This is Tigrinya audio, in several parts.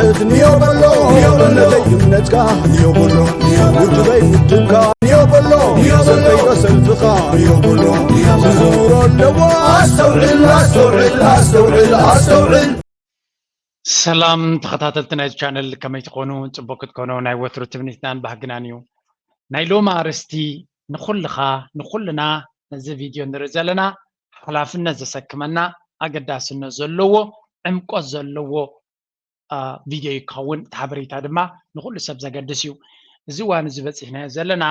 ንዮ በሎ እምነተይ እምነትካ ንዮ በሎ ውድበይ ውድብካ ንዮ በሎ ሰልፈይ ዶ ሰልፍኻ ንዮ በሎ ዝዝውሮ ኣለዎ ኣስተውዕል ኣስተውዕል ኣስተውዕል ኣስተውዕል ሰላም ተኸታተልቲ ናይዚ ቻነል ከመይ ትኾኑ? ፅቡቅ ክትኮኑ ናይ ወትሩ ትምኒትናን ባህግናን እዩ። ናይ ሎሚ ኣርእስቲ ንኹልኻ ንኹልና ነዚ ቪድዮ ንርኢ ዘለና ሓላፍነት ዘሰክመና ኣገዳስነት ዘለዎ ዕምቆት ዘለዎ ቪድዮ ይከውን። እቲ ሓበሬታ ድማ ንኹሉ ሰብ ዘገድስ እዩ። እዚ እዋን እዚ በፂሕናዮ ዘለና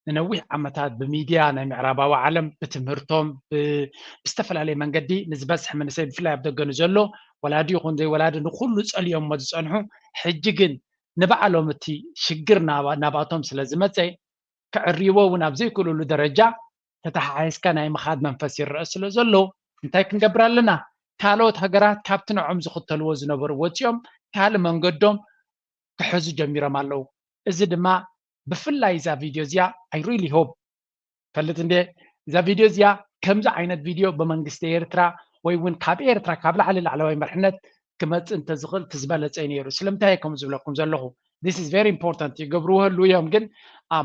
ንነዊሕ ዓመታት ብሚድያ ናይ ምዕራባዊ ዓለም ብትምህርቶም ብዝተፈላለየ መንገዲ ንዝበዝሕ መንእሰይ ብፍላይ ኣብ ደገ ንዘሎ ወላዲ ይኹን ዘይወላዲ ንኩሉ ጸልዮሞ ዝጸንሑ ሕጂ ግን ንባዕሎም እቲ ሽግር ናባቶም ስለ ዝመጸ ክዕርይዎ እውን ኣብ ዘይክእልሉ ደረጃ ተተሓሒዝካ ናይ ምኻድ መንፈስ ይረአ ስለ ዘሎ እንታይ ክንገብር ኣለና? ካልኦት ሃገራት ካብቲ ንዖም ዝኽተልዎ ዝነበሩ ወጺኦም ካልእ መንገዶም ክሕዙ ጀሚሮም ኣለዉ። እዚ ድማ ብፍላይ እዛ ቪድዮ እዚኣ I really hope ፈልጥ እንደ እዛ ቪድዮ እዚኣ ከምዚ ዓይነት ቪድዮ ብመንግስቲ ኤርትራ ወይ እውን ካብ ኤርትራ ካብ ላዕሊ ላዕለዋይ መርሕነት ክመፅእ እንተዝኽእል ትዝበለፀ ነይሩ። ስለምንታይ ከም ዝብለኩም ዘለኹ this is very important ይገብርዎ ህሉ እዮም ግን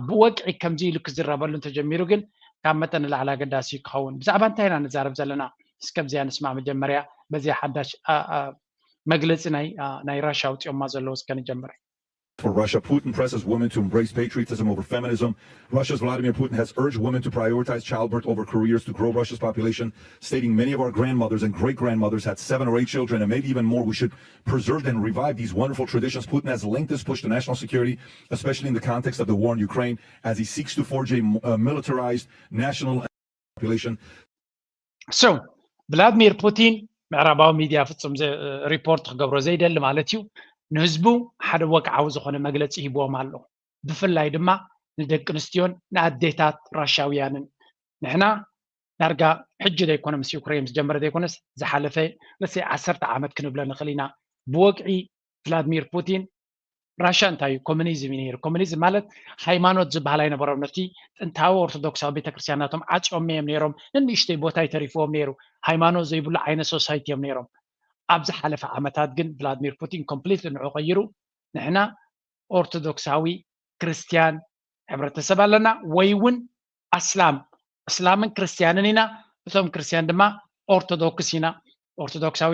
ብወግዒ ከምዚ ኢሉ ክዝረበሉ እንተጀሚሩ ግን ካብ መጠን ንላዕሊ ኣገዳሲ ክኸውን። ብዛዕባ እንታይ ኢና ንዛረብ ዘለና? እስከ ብዚኣ ንስማዕ መጀመርያ በዚኣ ሓዳሽ መግለፂ ናይ ራሻ ኣውፂኦማ ዘለዉ እስከ ንጀምር። For Russia, Putin presses women to embrace patriotism over feminism. Russia's Vladimir Putin has urged women to prioritize childbirth over careers to grow Russia's population, stating many of our grandmothers and great grandmothers had seven or eight children and maybe even more. We should preserve and revive these wonderful traditions. Putin has linked this push to national security, especially in the context of the war in Ukraine, as he seeks to forge a uh, militarized national population. So, ቭላድሚር ፑቲን ምዕራባዊ ሚድያ ፍጹም ሪፖርት ክገብሮ ዘይደሊ ማለት እዩ። ንህዝቡ ሓደ ወግዓዊ ዝኾነ መግለፂ ሂብዎም ኣሎ። ብፍላይ ድማ ንደቂ ኣንስትዮን ንኣዴታት ራሻውያንን ንሕና ዳርጋ ሕጂ ዘይኮነ ምስ ዩክሬን ምስ ጀመረ ዘይኮነስ ዝሓለፈ let's say ዓሰርተ ዓመት ክንብሎ ንኽእል ኢና። ብወግዒ ቭላድሚር ፑቲን ራሻ እንታይ እዩ? ኮሚኒዝም እዩ ነይሩ። ኮሚኒዝም ማለት ሃይማኖት ዝበሃል ኣይነበሮም። ነቲ ጥንታዊ ኦርቶዶክሳዊ ቤተክርስትያን ናቶም ዓፅዮሞ እዮም ነይሮም። ንንእሽተይ ቦታ ይተሪፍዎም ነይሩ። ሃይማኖት ዘይብሉ ዓይነት ሶሳይቲ እዮም ነይሮም። ኣብ ዝሓለፈ ዓመታት ግን ቭላድሚር ፑቲን ኮምፕሊትሊ ንዑ ቀይሩ ንሕና ኦርቶዶክሳዊ ክርስትያን ሕብረተሰብ ኣለና ወይ እውን ኣስላም እስላምን ክርስትያንን ኢና። እቶም ክርስትያን ድማ ኦርቶዶክስ ኢና። ኦርቶዶክሳዊ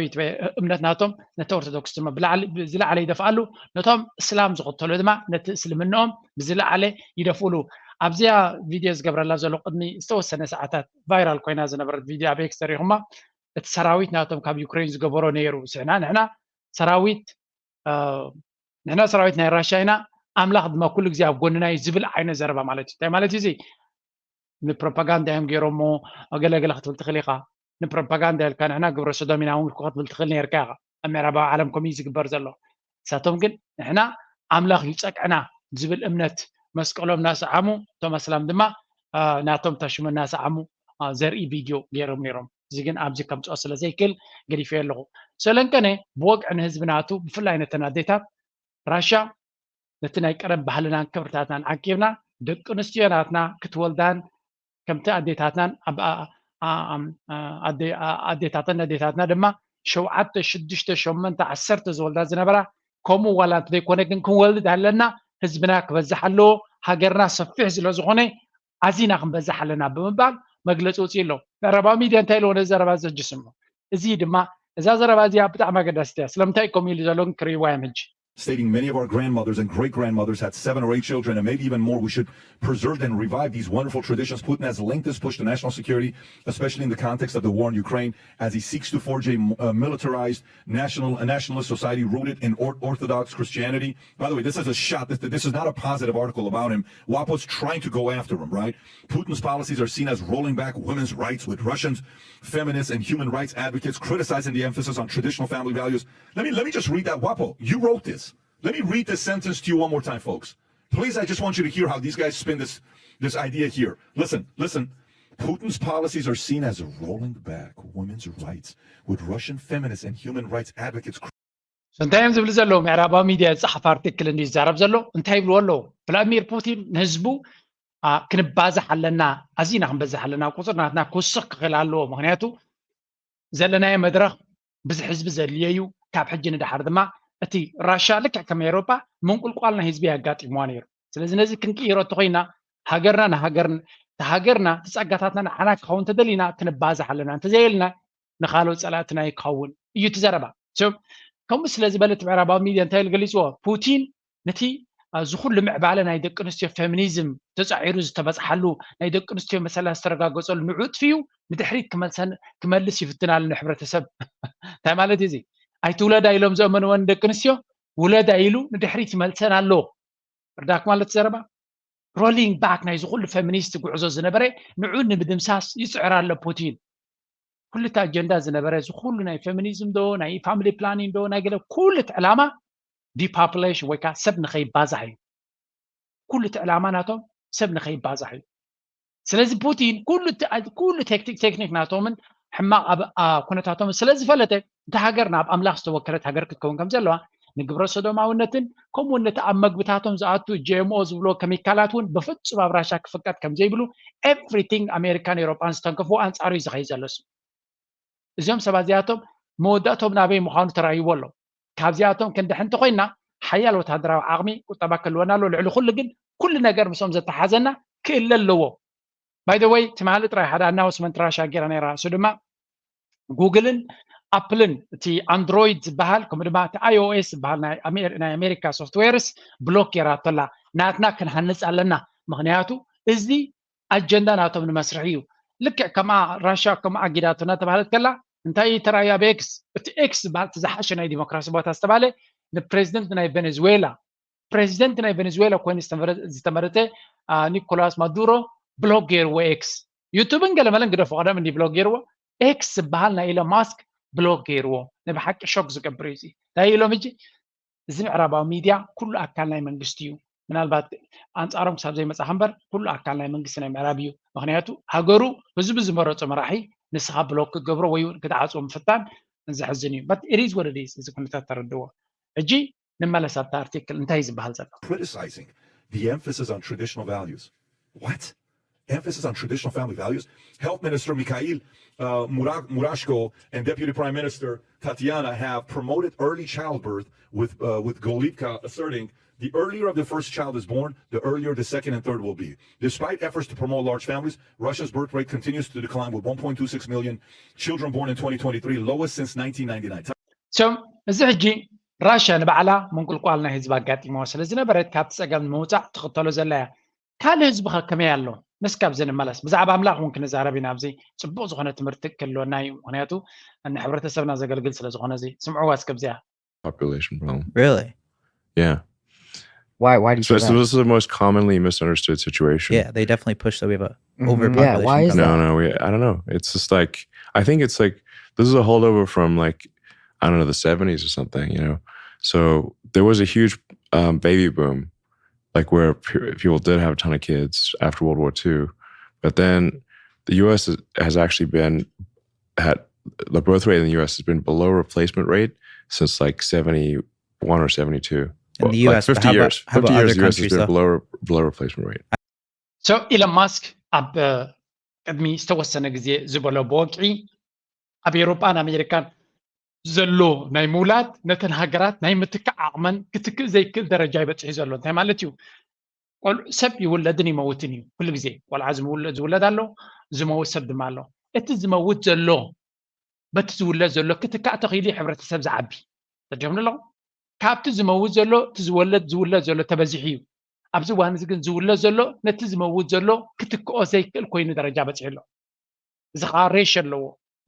እምነት ናቶም ነቲ ኦርቶዶክስ ድማ ዝለዓለ ይደፍኣሉ፣ ነቶም እስላም ዝኽተሉ ድማ ነቲ እስልምንኦም ብዝለዓለ ይደፍእሉ። ኣብዚኣ ቪድዮ ዝገብረላ ዘሎ ቅድሚ ዝተወሰነ ሰዓታት ቫይራል ኮይና ዝነበረት ቪድዮ ኣብ ኤክስ ተሪኹማ እቲ ሰራዊት ናቶም ካብ ዩክሬን ዝገበሮ ነይሩ። ስሕና ንሕና ሰራዊት ንሕና ሰራዊት ናይ ራሻ ኢና፣ ኣምላኽ ድማ ኩሉ ግዜ ኣብ ጎንና እዩ ዝብል ዓይነት ዘረባ ማለት እዩ። እንታይ ማለት እዩ እዚ? ንፕሮፓጋንዳ እዮም ገይሮሞ፣ ገለገለ ክትብል ትኽእል ኢኻ። ንፕሮፓጋንዳ ኢልካ ንሕና ግብረ ሰዶም ኢና እውን ክትብል ትኽእል ነርካ ኢኻ። ኣብ ምዕራባዊ ዓለም ከምኡ እዩ ዝግበር ዘሎ። ንሳቶም ግን ንሕና ኣምላኽ እዩ ጸቅዕና ዝብል እምነት መስቀሎም እናሰዓሙ እቶም ኣስላም ድማ ናቶም ታሽሙ እናሰዓሙ ዘርኢ ቪድዮ ገይሮም ነይሮም። እዚ ግን ኣብዚ ከምፅኦ ስለ ዘይክእል ገዲፈዮ ኣለኹ። ሰለንከነ ብወግዒ ንህዝቢ ናቱ ብፍላይ ነተን ኣዴታት ራሻ ነቲ ናይ ቀደም ባህልናን ክብርታትናን ዓቂብና ደቂ ኣንስትዮ ናትና ክትወልዳን ከምቲ ኣዴታትናን ኣዴታተን ኣዴታትና ድማ ሸውዓተ ሽዱሽተ ሸመንተ ዓሰርተ ዝወልዳ ዝነበራ ከምኡ ዋላ እንተዘይኮነ ግን ክንወልድ ኣለና ህዝብና ክበዝሕ ኣለዎ ሃገርና ሰፊሕ ስለዝኾነ ኣዚና ክንበዝሕ ኣለና ብምባል መግለፂ ውፅኢ ኣሎ። ምዕራባዊ ሚድያ እንታይ ኢልዎ ነዚ ዘረባ ዘጅስሞ እዚ ድማ እዛ ዘረባ እዚኣ ብጣዕሚ ኣገዳሲት እያ። ስለምንታይ ከምኡ ኢሉ ዘሎ ግን ክርእይዋ እዮም ሕጂ። Stating many of our grandmothers and great grandmothers had seven or eight children, and maybe even more. We should preserve and revive these wonderful traditions. Putin has linked this push to national security, especially in the context of the war in Ukraine, as he seeks to forge a, a militarized national a nationalist society rooted in or- Orthodox Christianity. By the way, this is a shot. This, this is not a positive article about him. WAPO's trying to go after him, right? Putin's policies are seen as rolling back women's rights, with Russians, feminists, and human rights advocates criticizing the emphasis on traditional family values. Let me let me just read that. WAPO, you wrote this. Let me read this sentence to you one more time, folks. Please, I just want you to hear how these guys spin this this idea here. Listen, listen. Putin's policies are seen as rolling back women's rights, with Russian feminists and human rights advocates. እንታይ እዮም ዝብሉ ዘለዉ? ምዕራባዊ ሚድያ ዝፀሓፈ ኣርቲክል እንዲ ይዛረብ ዘሎ እንታይ ይብልዎ ኣለዉ? ቭላድሚር ፑቲን ንህዝቡ ክንባዛሕ ኣለና፣ ኣዚና ክንበዛሕ ኣለና፣ ቁፅር ናትና ክውስኽ ክኽእል ኣለዎ። ምክንያቱ ዘለናዮ መድረኽ ብዙሕ ህዝቢ ዘድልዮ እዩ። ካብ ሕጂ ንድሓር ድማ እቲ ራሻ ልክዕ ከም ኤሮፓ ምንቁልቋል ናይ ህዝቢ ኣጋጢምዋ ነይሩ። ስለዚ ነዚ ክንቅይሮ እንተኮይና ሃገርና ንሃገር ሃገርና ትጸጋታትና ንዓና ክኸውን ተደሊና ክንባዛሕ ኣለና። እንተዘየልና ንኻልኦ ጸላእትና ይኸውን እዩ እቲ ዘረባ። ከምኡ ስለ ዝበለ እቲ ምዕራባዊ ሚድያ እንታይ ኢሉ ገሊፅዎ? ፑቲን ነቲ እዚ ኩሉ ምዕባለ ናይ ደቂ ኣንስትዮ ፌሚኒዝም ተፃዒሩ ዝተበፅሓሉ ናይ ደቂ ኣንስትዮ መሰላት ዝተረጋገፀሉ ንዑ ጥፊኡ ንድሕሪት ክመልስ ይፍትን ኣሎ ንሕብረተሰብ። እንታይ ማለት እዩ እዚ? ኣይትውለዳ ኢሎም ዘእመንወን ደቂ ኣንስትዮ ውለዳ ኢሉ ንድሕሪት ይመልሰን ኣሎ። ርዳክ ማለት ዘረባ ሮሊንግ ባክ ናይዚ ኩሉ ፌሚኒስት ጉዕዞ ዝነበረ ንዑ ንምድምሳስ ይፅዕር ኣሎ ፑቲን። ኩሉ እቲ ኣጀንዳ ዝነበረ እዚ ኩሉ ናይ ፌሚኒዝም ዶ ናይ ፋሚሊ ፕላኒንግ ዶ ናይ ገለ ኩሉ እቲ ዕላማ ዲፖፕሌሽን ወይ ከዓ ሰብ ንኸይባዛሕ እዩ። ኩሉ እቲ ዕላማ ናቶም ሰብ ንኸይባዛሕ እዩ። ስለዚ ፑቲን ኩሉ እቲ- ኩሉ ቴክኒክ ቴክኒክ ናቶምን ሕማቕ ኣብ- ኣ- ኩነታቶም ስለ ዝፈለጠ እታ ሃገር ናብ ኣምላኽ ዝተወከለት ሃገር ክትከውን ከም ዘለዋ ንግብረ ሰዶማውነትን ከምኡ እውን ነቲ ኣብ መግብታቶም ዝኣቱ ጂ ኤም ኦ ዝብልዎ ኬሚካላት እውን ብፍጹም ኣብ ራሻ ክፍቀድ ከም ዘይብሉ ኤቭሪቲንግ ኣሜሪካን ኤውሮጳን ዝተንከፍዎ ኣንጻሩ እዩ ዝኸይድ ዘሎ። እዚኦም ሰባት እዚኣቶም መወዳእቶም ናበይ ምዃኑ ተራእይዎ ኣሎ። ካብዚኣቶም ክንድሕን እንተኮይና ሓያል ወታደራዊ ዓቕሚ ቁጠባ ክህልወና ኣለዎ። ልዕሊ ኩሉ ግን ኩሉ ነገር ምስኦም ዘተሓዘና ክእለ ኣለዎ። ባይ ዘ ወይ ትማሊ ጥራይ ሓደ ኣናውንስመንት ራሻ ገይራ ነይራ። እሱ ድማ ጉግልን ኣፕልን እቲ ኣንድሮይድ ዝበሃል ከምኡ ድማ እቲ ኣይ ኦ ኤስ ዝበሃል ናይ ኣሜር- ናይ ኣሜሪካ ሶፍትዌርስ ብሎክ ገይራቶ ኣላ። ናትና ክንሃንፅ ኣለና። ምክንያቱ እዚ ኣጀንዳ ናቶም ንመስርሒ እዩ። ልክዕ ከምኣ ራሻ ከምኣ ኣጊዳቶ እናተባሃለት ከላ እንታይ እዩ ተራእዩ ኣብ ኤክስ? እቲ ኤክስ ዝበሃል እቲ ዝሓሸ ናይ ዲሞክራሲ ቦታ ዝተባሃለ ንፕሬዚደንት ናይ ቬኔዙዌላ ፕሬዚደንት ናይ ቬኔዙዌላ ኮይኑ ዝተመረ- ዝተመረጠ አ፣ ኒኮላስ ማዱሮ ብሎክ ገይርዎ ኤክስ። ዩቱብን ገለመለን ግደፎ ቀደም እንዲ ብሎክ ገይርዎ ኤክስ ዝበሃል ናይ ኢሎን ማስክ ብሎክ ገይርዎ። ንብሓቂ ሾክ ዝገብር እዩ እዚ። እንታይ ኢሎም ሕጂ እዚ ምዕራባዊ ሚድያ ኩሉ ኣካል ናይ መንግስቲ እዩ። ምናልባት ኣንጻሮም ክሳብ ዘይመጻኻ እምበር ኩሉ ኣካል ናይ መንግስቲ ናይ ምዕራብ እዩ። ምክንያቱ ሃገሩ ህዝቢ ዝመረጾ መራሒ ንስኻ ብሎክ ክገብሮ ወይ እውን ክትዓጽዎ ምፍታን ዘሕዝን እዩ። But it is what it is። እዚ ኩነታት ተረድዎ። ሕጂ ንመለስ ኣብታ ኣርቲክል እንታይ እዩ ዝበሃል ዘሎ? criticizing the emphasis on traditional values. What? Emphasis on traditional family values? Health Minister Mikhail uh, Mura- Murashko and Deputy Prime Minister Tatiana have promoted early childbirth, with, uh, with Golivka asserting the earlier of the first child is born, the earlier the second and third will be. Despite efforts to promote large families, Russia's birth rate continues to decline, with one point two six million children born in twenty twenty-three, lowest since nineteen ninety-nine. So እዚ ሕጂ ራሽያ ንባዕላ ምንቁልቋል ናይ ህዝቢ ኣጋጢምዋ ስለ ዝነበረት ካብቲ ጸገም ንምውጻእ ትኽተሎ ዘላ እያ። ካልእ ህዝቢ ኸ ከመይ ኣሎ? ንስካብ እዚ ንመለስ። ብዛዕባ ኣምላኽ እውን ክንዛረብ ኢና። ኣብዚ ጽቡቕ ዝኾነ ትምህርቲ ክህልወና እዩ። ምክንያቱ ንሕብረተሰብና ዘገልግል ስለ ዝኾነ እዚ ስምዕዋ እስከ ኣብዚኣ። population problem. Really? Yeah. Why? Why do you So say it's, that? this is the most commonly misunderstood situation. Yeah, they definitely push that we have a Mhm. overpopulation. Yeah, why is No, that? no, we, I don't know. It's just like, I think it's like, this is a holdover from like, I don't know, the seventies or something, you know? So there was a huge um, baby boom, like where pe- people did have a ton of kids after World War Two. But then the U S has- has actually been, had the birth rate in the U S has been below replacement rate since like seventy-one or seventy-two. In the Well, U like S, but fifty how about- years. how about fifty years, other the U S has countries, been though? below, below replacement rate. So ኢሎን ማስክ ኣብ ቅድሚ ዝተወሰነ ግዜ ዝበሎ ብወግዒ ኣብ ኤውሮጳን ኣሜሪካን ዘሎ ናይ ምውላድ ነተን ሃገራት ናይ ምትካእ ዓቕመን ክትክእ ዘይክእል ደረጃ ይበፅሒ ዘሎ። እንታይ ማለት እዩ? ቆልዑ ሰብ ይውለድን ይመውትን እዩ። ኩሉ ግዜ ቆልዓ ዝምውለ- ዝውለድ ኣሎ፣ ዝመውት ሰብ ድማ ኣሎ። እቲ ዝመውት ዘሎ በቲ ዝውለድ ዘሎ ክትካእ ተኽኢሉ እዩ ሕብረተሰብ ዝዓቢ። ተጀምሩ ኣለኹ ካብቲ ዝመውት ዘሎ እቲ ዝወለድ ዝውለድ ዘሎ ተበዚሑ እዩ። ኣብዚ እዋን እዚ ግን ዝውለድ ዘሎ ነቲ ዝመውት ዘሎ ክትክኦ ዘይክእል ኮይኑ ደረጃ በፂሑ ኣሎ። እዚ ከዓ ሬሽ ኣለዎ።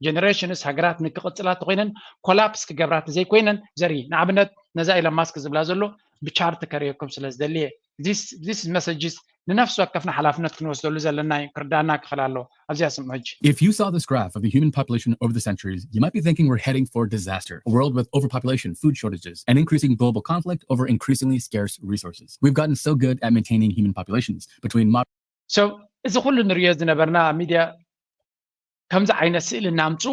ጀነሬሽንስ ሃገራት ንክቕፅላ ተኮይነን ኮላፕስ ክገብራ ተዘይኮይነን ዘርኢ ንኣብነት ነዛ ኢሎን ማስክ ዝብላ ዘሎ ብቻርት ከርእየኩም ስለ ዝደልየ this messages ንነፍሲ ወከፍና ሓላፍነት ክንወስደሉ ዘለና እዩ። ክርዳና ክኽእል ኣለዎ። ኣብዚኣ ስምዑ ሕጂ። If you saw this graph of the human population over the centuries, you might be thinking we're heading for disaster, a world with overpopulation, food shortages, and increasing global conflict over increasingly scarce resources. We've gotten so good at maintaining human populations between modern So እዚ ኩሉ ንሪኦ ዝነበርና ኣብ ሚድያ ከምዚ ዓይነት ስእሊ እናምፁ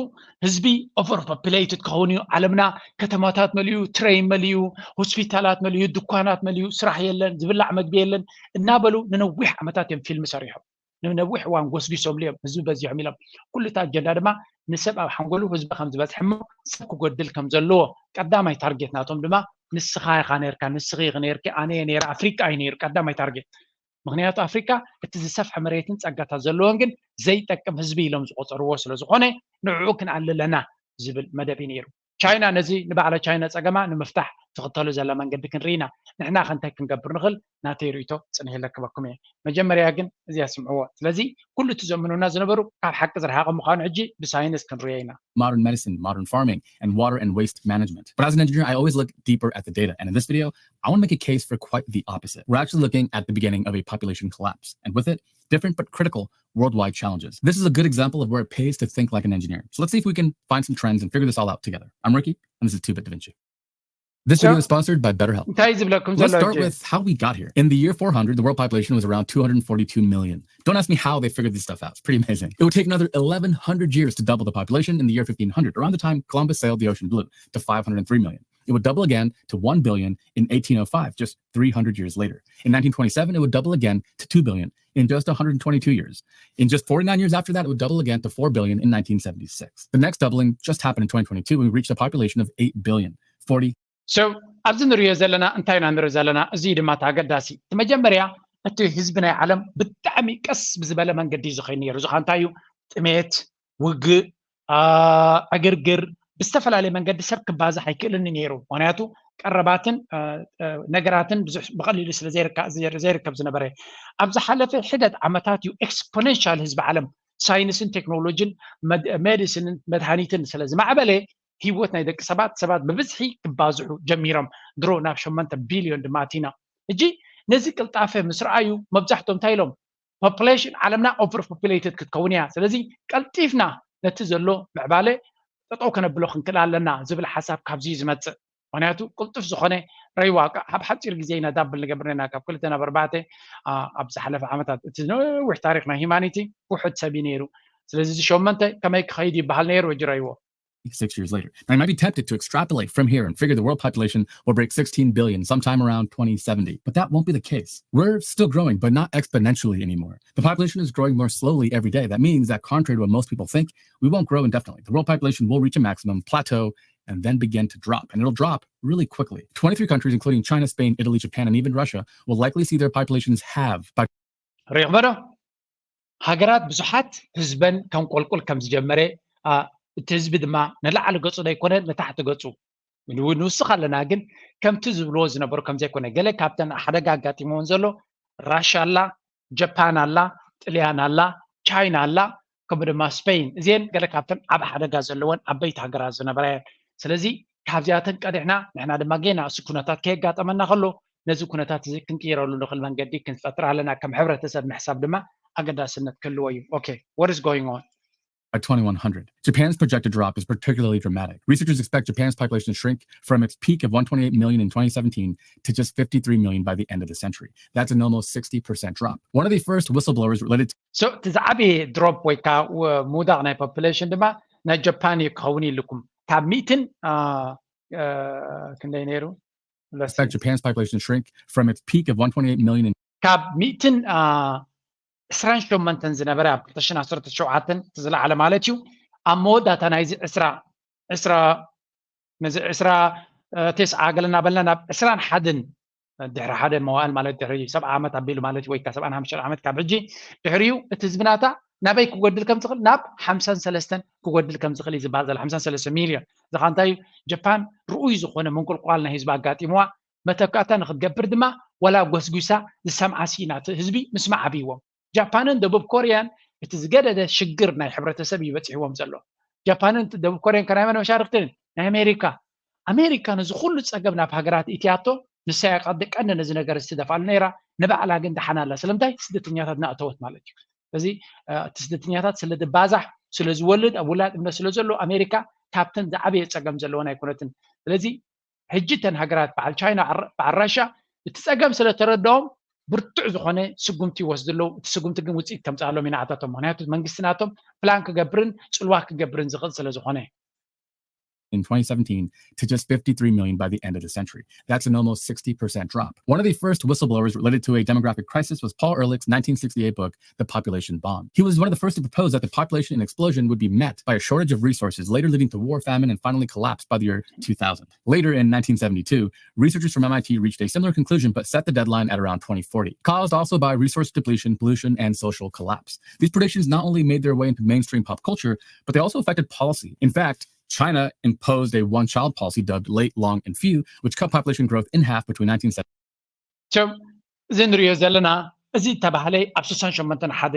ህዝቢ ኦቨር ፖፕሌትድ ክኸውን እዩ፣ ዓለምና ከተማታት መሊኡ፣ ትሬን መሊኡ፣ ሆስፒታላት መሊኡ፣ ድኳናት መሊኡ፣ ስራሕ የለን፣ ዝብላዕ መግቢ የለን እናበሉ ንነዊሕ ዓመታት እዮም ፊልም ሰሪሖም። ንነዊሕ እዋን ጎስጊሶምሉ እዮም ህዝቢ በዚሖም ኢሎም። ኩሉ እቲ ኣጀንዳ ድማ ንሰብ ኣብ ሓንጎሉ ህዝቢ ከም ዝበዝሕ እሞ ሰብ ክጎድል ከም ዘለዎ ቀዳማይ ታርጌት ናቶም ድማ ንስኻ ኢኻ ነርካ፣ ንስኺ ኢኺ ነርኪ፣ ኣነ እየ ነይረ፣ ኣፍሪቃ እዩ ነይሩ ቀዳማይ ታርጌት። ምክንያቱ ኣፍሪቃ እቲ ዝሰፍሐ መሬትን ጸጋታት ዘለዎን ግን ዘይጠቅም ህዝቢ ኢሎም ዝቆጸርዎ ስለ ዝኾነ ንዕኡ ክንኣሊ ኣለና ዝብል መደብ እዩ ነይሩ። ቻይና ነዚ ንባዕላ ቻይና ጸገማ ንምፍታሕ ትኽተሎ ዘላ መንገዲ ክንርኢ ኢና። ንሕና ከ እንታይ ክንገብር ንኽእል? ናተይ ርእይቶ ጽንሕ ኢለ ክበኩም እየ። መጀመርያ ግን እዚኣ ስምዕዎ። ስለዚ ኩሉ እቲ ዘእምኑና ዝነበሩ ካብ ሓቂ ዝረሓቐ ምዃኑ ሕጂ ብሳይንስ ክንርእዮ ኢና። Modern medicine, modern farming, and water and waste management. But as an engineer, I always look deeper at the data. And in this video, I want to make a case for quite the opposite. We're actually looking at the beginning of a population collapse, and with it, different but critical worldwide challenges. This is a good example of where it pays to think like an engineer. So let's see if we can find some trends and figure this all out together. I'm Ricky, and this is two bit Da Vinci. This video is sponsored by BetterHelp. እንታይ ዝብለኩም Let's ዘሎ start ሕጂ? With how we got here. In the year four hundred, the world population was around two hundred forty-two million. Don't ask me how they figured this stuff out. It's pretty amazing. It would take another eleven hundred years to double the population in the year fifteen hundred, around the time Columbus sailed the ocean blue to five hundred three million. It would double again to one billion in eighteen oh five, just three hundred years later. In nineteen twenty-seven, it would double again to two billion in just one hundred twenty-two years. In just forty-nine years after that, it would double again to four billion in nineteen seventy-six. The next doubling just happened in twenty twenty-two when we reached a population of eight billion. Forty So ኣብዚ ንሪኦ ዘለና እንታይ ኢና ንርኢ ዘለና? እዚ ድማ እቲ ኣገዳሲ። እቲ መጀመርያ እቲ ህዝቢ ናይ ዓለም ብጣዕሚ ቀስ ብዝበለ መንገዲ እዩ ዝኸይድ ነይሩ። እዚ ኸ እንታይ እዩ? ጥሜት፣ ውግእ፣ አ፣ ዕግርግር፣ ብዝተፈላለየ መንገዲ ሰብ ክባዛሕ ኣይክእልን እዩ ነይሩ። ምክንያቱ ቀረባትን አ፣ አ፣ ነገራትን ብዙሕ ብቐሊሉ ስለ ዘይርካ- ዘይር- ዘይርከብ ዝነበረ። ኣብ ዝሓለፈ ሒደት ዓመታት እዩ ኤክስፖኔንሻል ህዝቢ ዓለም ሳይንስን ቴክኖሎጂን መድ- ሜዲሲንን መድሃኒትን ስለ ዝማዕበለ ህይወት ናይ ደቂ ሰባት ሰባት ብብዝሒ ክባዝሑ ጀሚሮም። ድሮ ናብ ሸሞንተ ቢልዮን ድማ ኣቲና። ሕጂ ነዚ ቅልጣፈ ምስ ረኣዩ መብዛሕቶም እንታይ ኢሎም? ፖፑሌሽን ዓለምና ኦቨር ፖፑሌትድ ክትከውን እያ። ስለዚ ቀልጢፍና ነቲ ዘሎ ምዕባለ ጠጠው ከነብሎ ክንክእል ኣለና ዝብል ሓሳብ ካብዚ እዩ ዝመፅእ። ምክንያቱ ቅልጡፍ ዝኾነ ረይዋ ኣብ ሓፂር ግዜ ኢና ዳብል ንገብር ነና ካብ ክልተ ናብ ኣርባዕተ ኣብ ዝሓለፈ ዓመታት እቲ ነዊሕ ታሪክ ናይ ሂማኒቲ ውሑድ ሰብ እዩ ነይሩ። ስለዚ እዚ ሸሞንተ ከመይ ክኸይድ ይበሃል ነይሩ ሕጂ ረይዎ። Six years later. Now, you might be tempted to extrapolate from here and figure the world population will break sixteen billion sometime around twenty seventy, but that won't be the case. We're still growing, but not exponentially anymore. The population is growing more slowly every day. That means that, contrary to what most people think, we won't grow indefinitely. The world population will reach a maximum plateau and then begin to drop, and it'll drop really quickly. Twenty-three countries, including China, Spain, Italy, Japan, and even Russia, will likely see their populations halve by ሪኽበዶ ሃገራት ብዙሓት ህዝበን ከም ቆልቁል ከም ዝጀመረ እቲ ህዝቢ ድማ ንላዕሊ ገፁ ዘይኮነ ንታሕቲ ገፁ ንውስኽ ኣለና። ግን ከምቲ ዝብልዎ ዝነበሩ ከም ዘይኮነ፣ ገለ ካብተን ሓደጋ ኣጋጢምዎን ዘሎ ራሻ ኣላ፣ ጀፓን ኣላ፣ ጥልያን ኣላ፣ ቻይና ኣላ፣ ከምኡ ድማ ስፔን። እዚአን ገለ ካብተን ዓብ ሓደጋ ዘለወን ዓበይቲ ሃገራት ዝነበራ እየን። ስለዚ ካብዚኣተን ቀዲሕና ንሕና ድማ ጌና እሱ ኩነታት ከየጋጠመና ከሎ ነዚ ኩነታት እዚ ክንቅይረሉ ንኽእል መንገዲ ክንፈጥር ኣለና። ከም ሕብረተሰብ ምሕሳብ ድማ ኣገዳስነት ክህልዎ እዩ። Okay, what is going on? By twenty-one hundred. Japan's projected drop is particularly dramatic. Researchers expect Japan's population to shrink from its peak of one twenty-eight million in twenty seventeen to just fifty-three million by the end of the century. That's an almost sixty percent drop. One of the first whistleblowers related to So እቲ ዝዓበየ ድሮፕ ወይ ከዓ ምውዳቕ ናይ ፖፑሌሽን ድማ ናይ ጃፓን እዩ ክኸውን ኢልኩም። ካብ ሚእትን ክንደይ ነይሩ? Expect Japan's population to shrink from its peak of one twenty-eight million in ካብ ሚእትን ዕስራን ሸሞንተን ዝነበረ ኣብ ክልተ ሽሕን ዓሰርተ ሸውዓተን ዝለዓለ ማለት እዩ። ኣብ መወዳእታ ናይዚ ዕስራ ዕስራ ነዚ ዕስራ ተስዓ ገለ እናበልና ናብ ዕስራን ሓደን ድሕሪ ሓደ መዋእል ማለት ድሕሪ ሰብዓ ዓመት ኣቢሉ ማለት ወይ ከዓ ሰብዓን ሓሙሽተን ዓመት ካብ ሕጂ ድሕሪኡ እቲ ህዝብናታ ናበይ ክጎድል ከም ዝኽእል ናብ ሓምሳን ሰለስተን ክጎድል ከም ዝኽእል እዩ ዝበሃል ዘሎ። ሓምሳን ሰለስተ ሚልዮን። እዚ ኸዓ እንታይ እዩ? ጃፓን ርኡይ ዝኾነ ምንቁልቋል ናይ ህዝቢ ኣጋጢምዋ። መተካእታ ንክትገብር ድማ ዋላ ጎስጒሳ ዝሰምዓ ስኢና እቲ ህዝቢ ምስማዕ ኣብይዎም። ጃፓንን ደቡብ ኮርያን እቲ ዝገደደ ሽግር ናይ ሕብረተሰብ እዩ በፂሕዎም ዘሎ። ጃፓንን ደቡብ ኮርያን ከናይ መን መሻርክትን ናይ ኣሜሪካ። ኣሜሪካ ነዚ ኩሉ ፀገም ናብ ሃገራት ኢትያቶ ንሳ እያ ቀንዲ ነዚ ነገር እዚ ትደፍኣሉ ነይራ። ንባዕላ ግን ደሓን ኣላ። ስለምንታይ? ስደተኛታት እናእተወት ማለት እዩ። ስለዚ እቲ ስደተኛታት ስለ ዝባዛሕ ስለ ዝወልድ ኣብ ውላድ እምነት ስለ ዘሎ ኣሜሪካ ካብተን ዝዓበየ ፀገም ዘለወን ኣይኮነትን። ስለዚ ሕጂ እተን ሃገራት በዓል ቻይና በዓል ራሻ እቲ ፀገም ስለ ተረድኦም ብርቱዕ ዝኾነ ስጉምቲ ይወስዱ ኣለዉ። እቲ ስጉምቲ ግን ውፅኢት ከምፅኣሎም ኢና ኣታቶም። ምክንያቱ መንግስቲ ናቶም ፕላን ክገብርን ፅልዋ ክገብርን ዝኽእል ስለ ዝኾነ። in twenty seventeen to just fifty-three million by the end of the century. That's an almost sixty percent drop. One of the first whistleblowers related to a demographic crisis was Paul Ehrlich's nineteen sixty-eight book, The Population Bomb. He was one of the first to propose that the population explosion would be met by a shortage of resources, later leading to war, famine, and finally collapse by the year two thousand. Later in nineteen seventy-two, researchers from M I T reached a similar conclusion but set the deadline at around twenty forty, caused also by resource depletion, pollution, and social collapse. These predictions not only made their way into mainstream pop culture, but they also affected policy. In fact, China imposed a one-child policy dubbed Late, Long, and Few, which cut population growth in half between nineteen seventy. So እዚ ንሪኦ ዘለና እዚ ተባህለ ኣብ ስሳን ሸመንተን ሓደ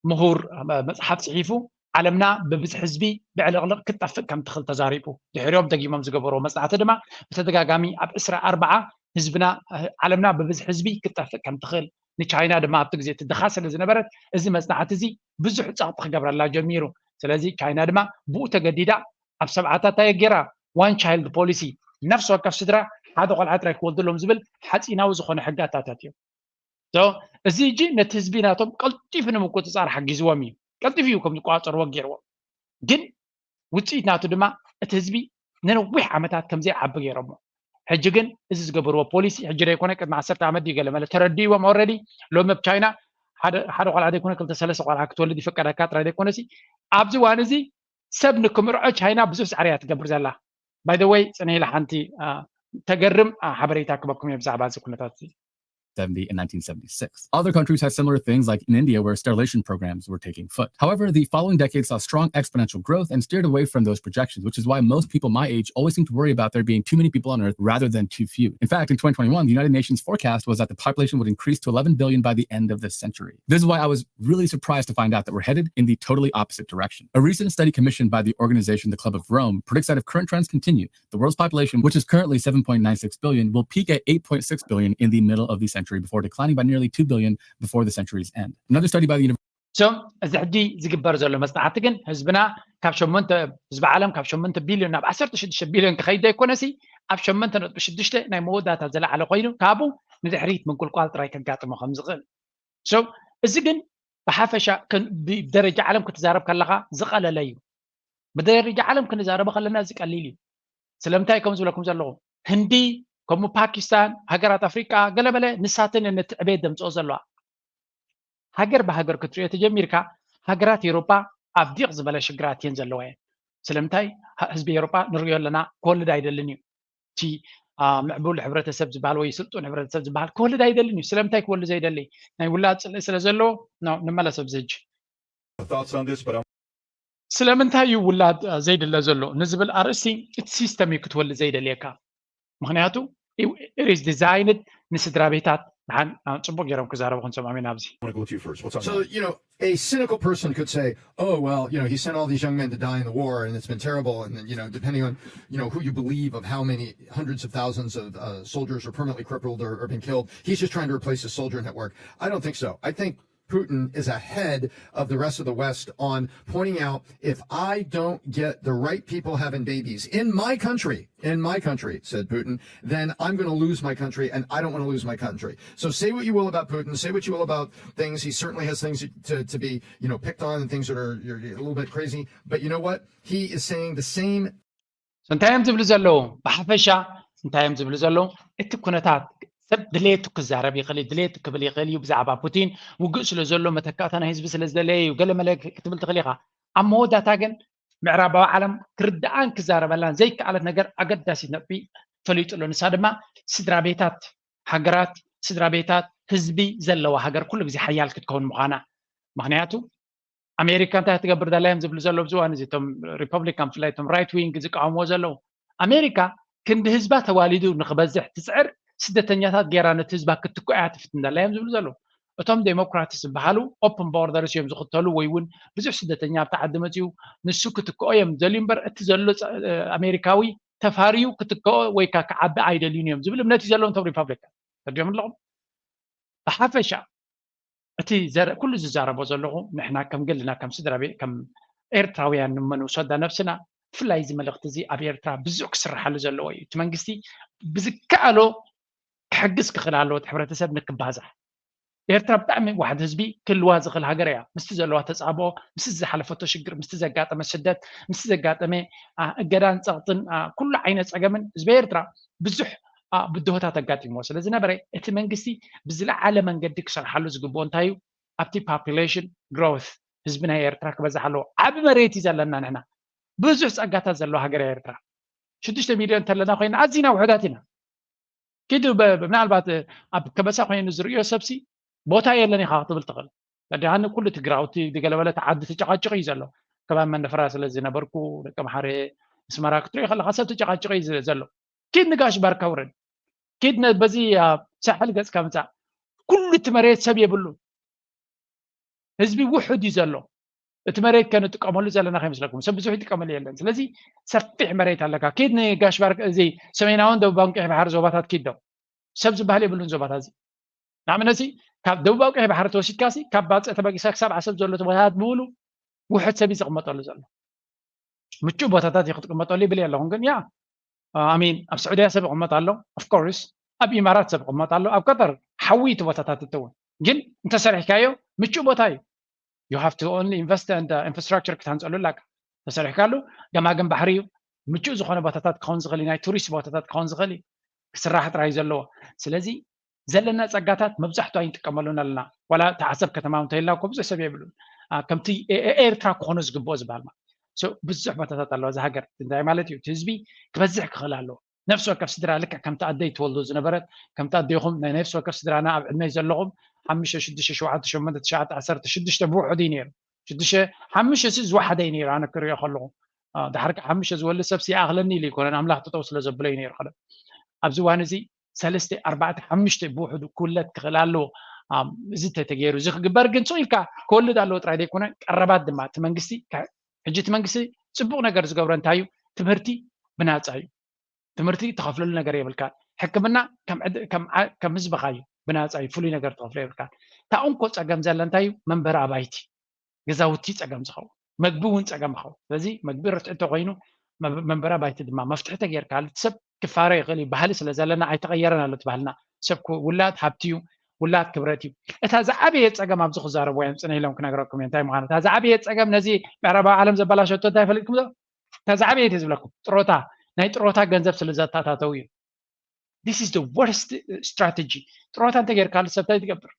ምሁር መፅሓፍ ፅሒፉ ዓለምና ብብዝሒ ህዝቢ ብዕልቕልቕ ክትጠፍእ ከም ትኽእል ተዛሪቡ። ድሕሪኦም ደጊሞም ዝገበርዎ መፅናዕቲ ድማ ብተደጋጋሚ ኣብ ዕስራ ኣርባዓ ህዝብና ዓለምና ብብዝሒ ህዝቢ ክትጠፍእ ከም ትኽእል ንቻይና ድማ ኣብቲ ግዜ እቲ ድኻ ስለ ዝነበረት እዚ መፅናዕቲ እዚ ብዙሕ ፀቕጢ ክገብረላ ጀሚሩ። ስለዚ ቻይና ድማ ብኡ ተገዲዳ ኣብ ሰብዓታት እንታይ ገይራ? One child policy፣ ነፍሲ ወከፍ ስድራ ሓደ ቆልዓ ጥራይ ክወልድሎም ዝብል ሓፂናዊ ዝኾነ ሕጊ ኣታታት እዮም። እዚ እጂ ነቲ ህዝቢ ናቶም ቀልጢፉ ንምቁፅፃር ሓጊዝዎም እዩ። ቀልጢፉ እዩ ከም ዝቆፃፀርዎ ገይርዎም። ግን ውፅኢት ናቱ ድማ እቲ ህዝቢ ንነዊሕ ዓመታት ከም ዘይዓቢ ገይሮሞ። ሕጂ ግን እዚ ዝገበርዎ ፖሊሲ ሕጂ ዘይኮነ ቅድሚ ዓሰርተ ዓመት ድዩ ገለ መለ ተረዲእዎም። Already ሎሚ ኣብ ቻይና ሓደ ቆልዓ ዘይኮነ ክልተ ሰለስተ ቆልዓ ክትወልድ ይፍቀደካ ጥራይ ዘይኮነሲ ኣብዚ እዋን እዚ ሰብ ንክምርዖ ቻይና ብዙሕ ፃዕሪ እያ ትገብር ዘላ። By the way ፅነ ኢለ ሓንቲ ተገርም ሓበሬታ ክበኩም እየ ብዛዕባ እዚ ኩነታት እዚ። seventy and nineteen seventy-six. Other countries had similar things, like in India, where sterilization programs were taking foot. However, the following decades saw strong exponential growth and steered away from those projections, which is why most people my age always seem to worry about there being too many people on Earth rather than too few. In fact, in twenty twenty-one, the United Nations forecast was that the population would increase to eleven billion by the end of this century. This is why I was really surprised to find out that we're headed in the totally opposite direction. A recent study commissioned by the organization The Club of Rome predicts that if current trends continue, the world's population, which is currently seven point nine six billion, will peak at eight point six billion in the middle of the century before declining by nearly two billion before the century's end. Another study by the University So እዚ ሕጂ ዝግበር ዘሎ መፅናዕቲ ግን ህዝብና ካብ ሸሞንተ ህዝቢ ዓለም ካብ ሸሞንተ ቢልዮን ናብ ዓሰርተ ሽዱሽተ ቢልዮን ክኸይድ ዘይኮነሲ ኣብ ሸሞንተ ነጥቢ ሽዱሽተ ናይ መወዳእታ ዝለዓለ ኮይኑ ካብኡ ንድሕሪት ምንቁልቋል ጥራይ ከጋጥሞ ከም ዝኽእል። So እዚ ግን ብሓፈሻ ብደረጃ ዓለም ክትዛረብ ከለኻ ዝቐለለ እዩ። ብደረጃ ዓለም ክንዛረበ ከለና እዚ ቀሊል እዩ። ስለምንታይ ከም ዝብለኩም ዘለኹ ህንዲ ከምኡ ፓኪስታን ሃገራት ኣፍሪቃ ገለመለ ንሳተን ነቲ ዕቤት ዘምፅኦ ዘለዋ። ሃገር ብሃገር ክትሪኦ ተጀሚርካ ሃገራት ኤሮጳ ኣብ ዲቕ ዝበለ ሽግራት እየን ዘለዋ እየን። ስለምንታይ ህዝቢ ኤሮጳ ንሪኦ ኣለና ክወልድ ኣይደልን እዩ። እቲ ምዕቡል ሕብረተሰብ ዝበሃል ወይ ስልጡን ሕብረተሰብ ዝበሃል ክወልድ ኣይደልን እዩ። ስለምንታይ ክወልድ ዘይደሊ? ናይ ውላድ ፅልኢ ስለ ዘለዎ። ንመለስ ኣብዚ ሕጂ ስለምንታይ እዩ ውላድ ዘይድለ ዘሎ ንዝብል ኣርእስቲ እቲ ሲስተም እዩ ክትወልድ ዘይደልየካ። ምክንያቱ it is designed ንስድራ ቤታት። ደሓን ፅቡቅ ገይሮም ክዛረቡ ክንሰምዖም ኢና ኣብዚ። So, you know, a cynical person could say, oh, well, you know, he sent all these young men to die in the war and it's been terrible. And, you know, depending on, you know, who you believe of how many hundreds of thousands of uh, soldiers are permanently crippled or, or been killed, he's just trying to replace his soldier network. I don't think so. I think Putin is ahead of the rest of the West on pointing out if I don't get the right people having babies in my country, in my country, said Putin, then I'm going to lose my country, and I don't want to lose my country. So say what you will about Putin, say what you will about things. He certainly has things to, to be, you know, picked on and things that are a little bit crazy. But you know what? He is saying the same. እንታይ እዮም ዝብሉ ዘለዉ? ብሓፈሻ እንታይ እዮም ዝብሉ ዘለዉ? እቲ ኩነታት ሰብ ድሌቱ ክዛረብ ይኽእል እዩ፣ ድሌቱ ክብል ይኽእል እዩ ብዛዕባ ፑቲን። ውግእ ስለ ዘሎ መተካእታ ናይ ህዝቢ ስለ ዝደለየ እዩ ገለ መለ ክትብል ትኽእል ኢኻ። ኣብ መወዳእታ ግን ምዕራባዊ ዓለም ክርድኣን ክዛረበላን ዘይከኣለት ነገር ኣገዳሲት ነጥቢ ፈሊጡ ኣሎ። ንሳ ድማ ስድራ ቤታት ሃገራት፣ ስድራ ቤታት ህዝቢ ዘለዋ ሃገር ኩሉ ግዜ ሓያል ክትከውን ምዃና። ምክንያቱ ኣሜሪካ እንታይ ትገብር ዘላ እዮም ዝብሉ ዘለዉ ኣብዚ እዋን እዚ እቶም ሪፐብሊካን ብፍላይ እቶም right wing ዝቃወምዎ ዘለዉ። ኣሜሪካ ክንዲ ህዝባ ተዋሊዱ ንክበዝሕ ትፅዕር ስደተኛታት ገይራ ነቲ ህዝባ ክትክኦ እያ ትፍትን ዘላ እዮም ዝብሉ ዘለዉ። እቶም ዴሞክራትስ ዝበሃሉ open borders እዮም ዝኽተሉ ወይ እውን ብዙሕ ስደተኛ ኣብቲ ዓዲ መፅኡ ንሱ ክትክኦ እዮም ዘልዩ እምበር እቲ ዘሎ ኣሜሪካዊ ተፋርዩ ክትክኦ ወይ ከዓ ክዓቢ ኣይደልዩን እዮም ዝብል እምነት እዩ ዘለዎም እቶም ሪፐብሊካን። ተርዲኦም ኣለኹም። ብሓፈሻ እቲ ኩሉ ዝዛረቦ ዘለኹ ንሕና ከም ገልና ከም ስድራ ቤት ከም ኤርትራውያን ንመን ውሰዳ ነብስና። ብፍላይ እዚ መልእኽቲ እዚ ኣብ ኤርትራ ብዙሕ ክስርሓሉ ዘለዎ እዩ። እቲ መንግስቲ ብዝከኣሎ ክሕግዝ ክኽእል ኣለዎ እቲ ሕብረተሰብ ንክባዛሕ። ኤርትራ ብጣዕሚ ዋሕድ ህዝቢ ክህልዋ ዝኽእል ሃገር እያ። ምስቲ ዘለዋ ተጻብኦ፣ ምስቲ ዝሓለፈቶ ሽግር፣ ምስቲ ዘጋጠመ ስደት፣ ምስቲ ዘጋጠመ እገዳን ጸቕጥን፣ ኩሉ ዓይነት ጸገምን ህዝቢ ኤርትራ ብዙሕ ብድሆታት ኣጋጢምዎ ስለ ዝነበረ፣ እቲ መንግስቲ ብዝለዓለ መንገዲ ክሰርሓሉ ዝግብኦ እንታይ እዩ? ኣብቲ population growth፣ ህዝቢ ናይ ኤርትራ ክበዝሕ ኣለዎ። ዓቢ መሬት እዩ ዘለና ንሕና። ብዙሕ ጸጋታት ዘለዋ ሃገር እያ ኤርትራ። ሽዱሽተ ሚልዮን እንተለና ኮይና ኣዚና ውሑዳት ኢና። ኪዱ ምናልባት ኣብ ከበሳ ኮይኑ ዝርእዮ ሰብሲ ቦታ የለን ኢኻ ክትብል ትኽእል። ደሓን ኩሉ እቲ ግራውቲ ዝገለበለ እቲ ዓዲ ተጨቃጭቂ እዩ ዘሎ። ከባቢ መንደፈራ ስለ ዝነበርኩ ደቂ ኣምሓረ ኣስመራ ክትሪኦ ከለካ ሰብ ተጨቃጭቂ እዩ ዘሎ። ኪድ ንጋሽ ባርካ ውረድ። ኪድ በዚ ሳሕል ገጽካ ምጻእ። ኩሉ እቲ መሬት ሰብ የብሉ። ህዝቢ ውሑድ እዩ ዘሎ። እቲ መሬት ከንጥቀመሉ ዘለና ከይመስለኩም፣ ሰብ ብዙሕ ይጥቀመሉ የለን። ስለዚ ሰፊሕ መሬት ኣለካ። ኪድ ንጋሽ ባርካ፣ እዚ ሰሜናውን ደቡባውን ቀይሕ ባሕሪ ዞባታት ኪድ ዶ ሰብ ዝበሃል የብሉን ዞባታት እዚ። ንኣብነት ካብ ደቡባዊ ቀይሕ ባሕሪ ተወሲድካ ሲ ካብ ባጽዕ ተበጊሳ ክሳብ ዓሰብ ዘሎ ቦታታት ብምሉ ውሑድ ሰብ እዩ ዝቕመጠሉ ዘሎ። ምቹእ ቦታታት እዩ ክትቅመጠሉ ይብል ኣለኹም ግን ያ ኣሚን ኣብ ስዑድያ ሰብ ይቕመጥ ኣሎ። Of course ኣብ ኢማራት ሰብ ይቕመጥ ኣሎ። ኣብ ቀጠር ሓዊ እቲ ቦታታት እትውን ግን እንተሰሪሕካዮ ምቹእ ቦታ እዩ። You have to only invest and infrastructure ክትሃንፀሉ ኣለካ። ተሰሪሕካሉ ገማግም ባሕሪ እዩ። ምቹእ ዝኾነ ቦታታት ክኸውን ዝኽእል እዩ። ናይ ቱሪስት ቦታታት ክኸውን ዝኽእል እዩ። ክስራሕ ጥራይ ዘለዎ። ስለዚ ዘለና ጸጋታት መብዛሕቱ ኣይንጥቀመሉን ኣለና። ዋላ ተዓሰብ ከተማ እንተይልና እኮ ብዙሕ ሰብ የብሉን። ከምቲ ኤርትራ ክኾኑ ዝግብኦ ዝበሃል ማለት ብዙሕ ቦታታት ኣለዋ እዛ ሃገር። እንታይ ማለት እዩ? እቲ ህዝቢ ክበዝሕ ክኽእል ኣለዎ። ነፍሲ ወከፍ ስድራ ልክዕ ከምቲ ኣደይ ትወልዶ ዝነበረት ከምቲ ኣደይኹም ናይ ነፍሲ ወከፍ ስድራና ኣብ ዕድመይ ዘለኹም ሓሙሽተ ሽዱሽተ ሸውዓተ ሸሞንተ ትሽዓተ ዓሰርተ ሽዱሽተ ብውሑድ እዩ ነይሩ። ሽዱሽተ ሓሙሽተ ሲ ዝወሓደ እዩ ነይሩ ኣነ ክሪኦ ከለኹ። ድሓር ከዓ ሓሙሽተ ዝወልድ ሰብ ሲኣኽለኒ ኢሉ ይኮነን ኣምላኽ ጠጠው ስለ ዘብሎ እዩ ነይሩ። ከለ ኣብዚ እዋን እዚ ሰለስተ ኣርባዕተ ሓሙሽተ ብውሕዱ ክውለድ ክኽእል ኣለዎ። እዚ እንተተገይሩ እዚ ክግበር ግን ሱቕ ኢልካ ክወልድ ኣለዎ ጥራይ ዘይኮነ ቀረባት ድማ እቲ መንግስቲ ሕጂ እቲ መንግስቲ ፅቡቕ ነገር ዝገብሮ እንታይ እዩ? ትምህርቲ ብናፃ እዩ። ትምህርቲ ትኸፍለሉ ነገር የብልካን። ሕክምና ከም ህዝብኻ እዩ ብናፃ እዩ። ፍሉይ ነገር ትኸፍሎ የብልካን። እታ እንኮ ፀገም ዘለ እንታይ እዩ? መንበሪ ኣባይቲ ገዛውቲ ፀገም ዝኸውን መግቢ እውን ፀገም ይኸውን። ስለዚ መግቢ ርትዒ እንተኮይኑ መንበሪ ኣባይቲ ድማ መፍትሒ ተገይርካሉ ሰብ ክፋረ ይኽእል እዩ። ባህሊ ስለ ዘለና ኣይተቐየረን ኣሎ እቲ ባህልና። ሰብ ውላድ ሃብቲ እዩ፣ ውላድ ክብረት እዩ። እታ ዝዓበየ ፀገም ኣብዚ ክዛረብዋ እዮም ፅነ ኢሎም ክነግረኩም እዮም እንታይ ምዃኑ። እታ ዝዓበየ ፀገም ነዚ ምዕራባዊ ዓለም ዘበላሸቶ እንታይ ፈሊጥኩም ዶ? እታ ዝዓበየ ዝብለኩም ጥሮታ ናይ ጥሮታ ገንዘብ ስለ ዘተኣታተው እዩ። This is the worst strategy። ጥሮታ እንተጌርካሉ ሰብ እንታይ ትገብር?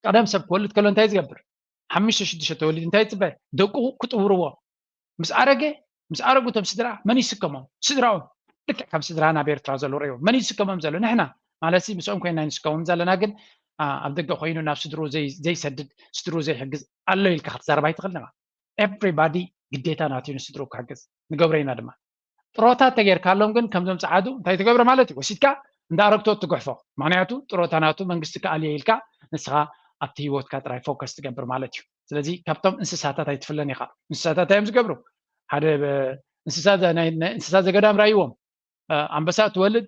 ቀደም ሰብ ክወልድ ከሎ እንታይ ዝገብር? ሓሙሽተ ሽዱሽተ ተወሊድ እንታይ ይፅበ? ደቁ ክጥውርዎ። ምስ ኣረገ ምስ ኣረጉ እቶም ስድራ መን ይስከሞም? ስድራኦም። ልክዕ ከም ስድራ ናብ ኤርትራ ዘሎ ርእዮ መን ይስከሞም ዘሎ? ንሕና ማለት ምስኦም ኮይና ንስከሞም ዘለና ግን ኣብ ደገ ኮይኑ ናብ ስድሩ ዘይሰድድ ስድሩ ዘይሕግዝ ኣሎ ኢልካ ክትዛረብ ኣይትኽእል ነባ። Everybody ግዴታ ናትዩ ንስድሩ ክሕግዝ ንገብሮ ኢና ድማ። ጥሮታ ተጌርካሎም ግን ከምዞም ፀዓዱ እንታይ ትገብሮ ማለት እዩ? ወሲድካ እንዳ ኣረግቶ ትጉሕፎ። ምክንያቱ ጥሮታ ናቱ መንግስቲ ክኣልዮ ኢልካ ንስኻ ኣብቲ ህይወትካ ጥራይ ፎከስ ትገብር ማለት እዩ። ስለዚ ካብቶም እንስሳታት ኣይትፍለን ኢኻ። እንስሳታት እዮም ዝገብሩ። ሓደ እንስሳ ዘገዳም ራይዎም ኣንበሳ ትወልድ፣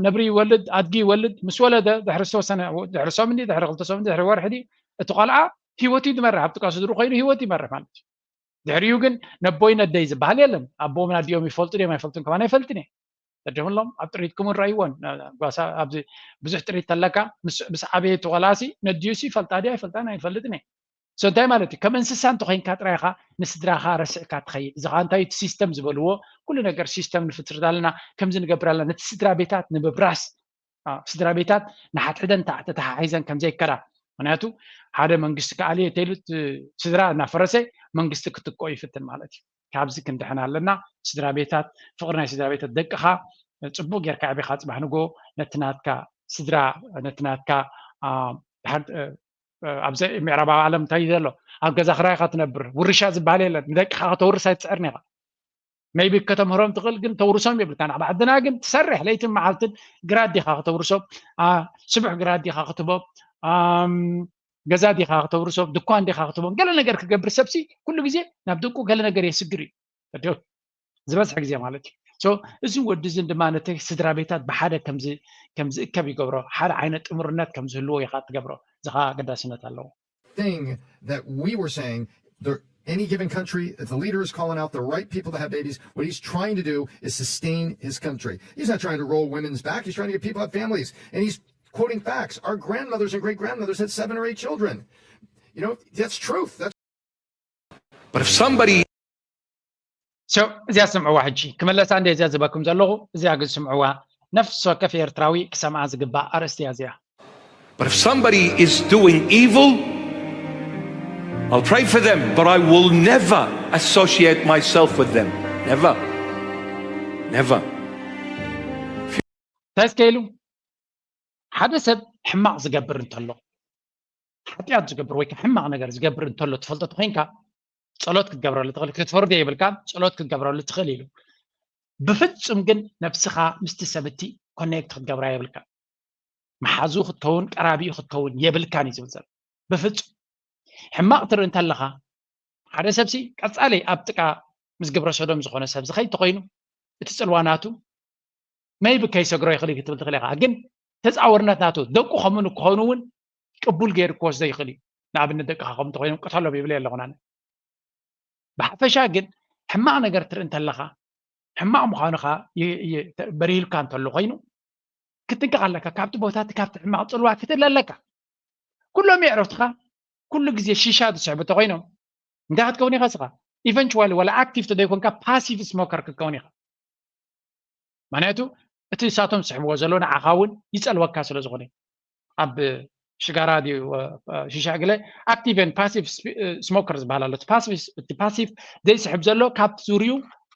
ነብሪ ይወልድ፣ ኣድጊ ይወልድ። ምስ ወለደ ድሕሪ ዝተወሰነ ድሕሪ ሰሙን ድሕሪ ክልተ ሰሙን ድሕሪ ወርሒ እቲ ቆልዓ ህይወት እዩ ዝመርሕ። ኣብቲ ቃ ስድሩ ኮይኑ ህይወት ይመርሕ ማለት እዩ። ድሕሪኡ ግን ነቦይ ነደይ ዝበሃል የለን። ኣቦምን ኣዲኦም ይፈልጡ ድዮም ኣይፈልጡን ከማን ኣይፈልጥን እየ። ተጀምሎም ኣብ ጥሪትኩም ውን ረእይዎን ጓሳ ኣብዚ ብዙሕ ጥሪት ተለካ ምስ ዓበየ እቲ ቆልዓሲ ነዲዩሲ ይፈልጣ ድዩ ኣይፈልጣን ኣይፈልጥን እየ። So እንታይ ማለት እዩ? ከም እንስሳ እንተኮይንካ ጥራይ ኢኻ ንስድራኻ ረሲዕካ ትኸይድ። እዚ ኸዓ እንታይ እቲ ሲስተም ዝበልዎ ኩሉ ነገር ሲስተም ንፍጥር ኣለና ከምዚ ንገብር ኣለና ነቲ ስድራ ቤታት ንምብራስ ስድራ ቤታት ንሓድሕደን ተተሓሒዘን ከምዘይከዳ ምክንያቱ ሓደ መንግስቲ ክኣልየ ተይሉ ስድራ እናፈረሰ መንግስቲ ክትክኦ ይፍትን ማለት እዩ። ካብዚ ክንድሕን ኣለና። ስድራ ቤታት ፍቅሪ ናይ ስድራ ቤታት ደቅኻ ፅቡቅ ጌርካ ዕቤኻ ፅባሕ ንጎ ነቲ ናትካ ስድራ ነቲ ናትካ ኣብዚ ምዕራባዊ ዓለም እንታይ ዘሎ ኣብ ገዛ ክራይካ ትነብር ውርሻ ዝበሃል የለን። ንደቅኻ ከተውርስ ኣይትፅዕርን ኢኻ። maybe ከተምህሮም ትኽእል ግን ተውርሶም የብልካ። ናብ ዓድና ግን ትሰርሕ ለይትን መዓልትን ግራት ዲኻ ከተውርሶም? ስቡሕ ግራት ዲኻ ክትቦም? ገዛ ዲኻ ከተውርሶም? ድኳን ዲኻ ክትቦም? ገለ ነገር ክገብር ሰብሲ ኩሉ ግዜ ናብ ደቁ ገለ ነገር የስግር እዩ ዝበዝሕ ግዜ ማለት እዩ። እዚ ወዲ እዝን ድማ ነቲ ስድራ ቤታት ብሓደ ከም ዝእከብ ይገብሮ። ሓደ ዓይነት ጥምርነት ከም ዝህልዎ ኢኻ ትገብሮ። እዚ ኸዓ ኣገዳስነት ኣለዎ። Thing that we were saying there any given country, if the leader is calling out the right people to have babies, what he's trying to do is sustain his country. He's not trying to roll women's back. He's trying to get people to have families. And he's quoting facts. Our grandmothers and great grandmothers had seven or eight children. You know, that's truth. That's But if somebody So እዚኣ ስምዕዋ ሕጂ ክመለሳ እንደ እዚኣ ዝበኩም ዘለኹ እዚኣ ግን ስምዕዋ ነፍሲ ወከፍ ኤርትራዊ ክሰምዓ ዝግባእ ኣርእስቲ እያ እዚኣ but if somebody is doing evil, I'll pray for them, but I will never associate myself with them. Never. Never. እንታይ እስከ ኢሉ ሓደ ሰብ ሕማቕ ዝገብር እንተሎ ሓጢኣት ዝገብር ወይ ከዓ ሕማቕ ነገር ዝገብር እንተሎ ትፈልጦ ተኮይንካ ጸሎት ክትገብረሉ ትኽእል ክትፈርዶ የብልካ ጸሎት ክትገብረሉ ትኽእል ኢሉ ብፍጹም ግን ነብስኻ ምስቲ ሰብቲ ኮኔክት ክትገብራ የብልካ መሓዙ ክትከውን ቀራቢኡ ክትከውን የብልካን እዩ ዝብል ዘሎ ብፍጹም ሕማቕ ትርኢ እንተለኻ ሓደ ሰብሲ ቀጻሊ ኣብ ጥቃ ምስ ግብረ ሰዶም ዝኾነ ሰብ ዝኸይድ ተኮይኑ እቲ ጽልዋ ናቱ መይቢ ከይሰግሮ ይኽእል ክትብል ትኽእል ኢኻ ግን ተፃወርነት ናቱ ደቁ ከምኡ ክኾኑ እውን ቅቡል ገይሩ ክወስዶ ይኽእል እዩ ንኣብነት ደቅኻ ከም ተኮይኖም ቅተሎም ይብል ኣለኹና ብሓፈሻ ግን ሕማቕ ነገር ትርኢ እንተለኻ ሕማቕ ምዃኑኻ በሪህልካ እንተሎ ኮይኑ ክትጥንቀቕ ኣለካ ካብቲ ቦታቲ ካብቲ ሕማቕ ፅልዋ ክትእል ኣለካ ኩሎም የዕሩኽትኻ ኩሉ ግዜ ሺሻ ዝስሕቡ ተኮይኖም እንታይ ክትከውን ኢኻ ስኻ ኢቨንቹዋሊ ዋላ ኣክቲቭ ተደይኮንካ ፓሲቭ ስሞከር ክትከውን ኢኻ ምክንያቱ እቲ ንሳቶም ዝስሕብዎ ዘሎ ንዓኻ እውን ይፀልወካ ስለ ዝኾነ ኣብ ሽጋራ ድዩ ሽሻ ገለ ኣክቲቭ ን ፓሲቭ ስሞከር ዝበሃል ኣሎ እቲ ፓሲቭ ዘይስሕብ ዘሎ ካብቲ ዙርዩ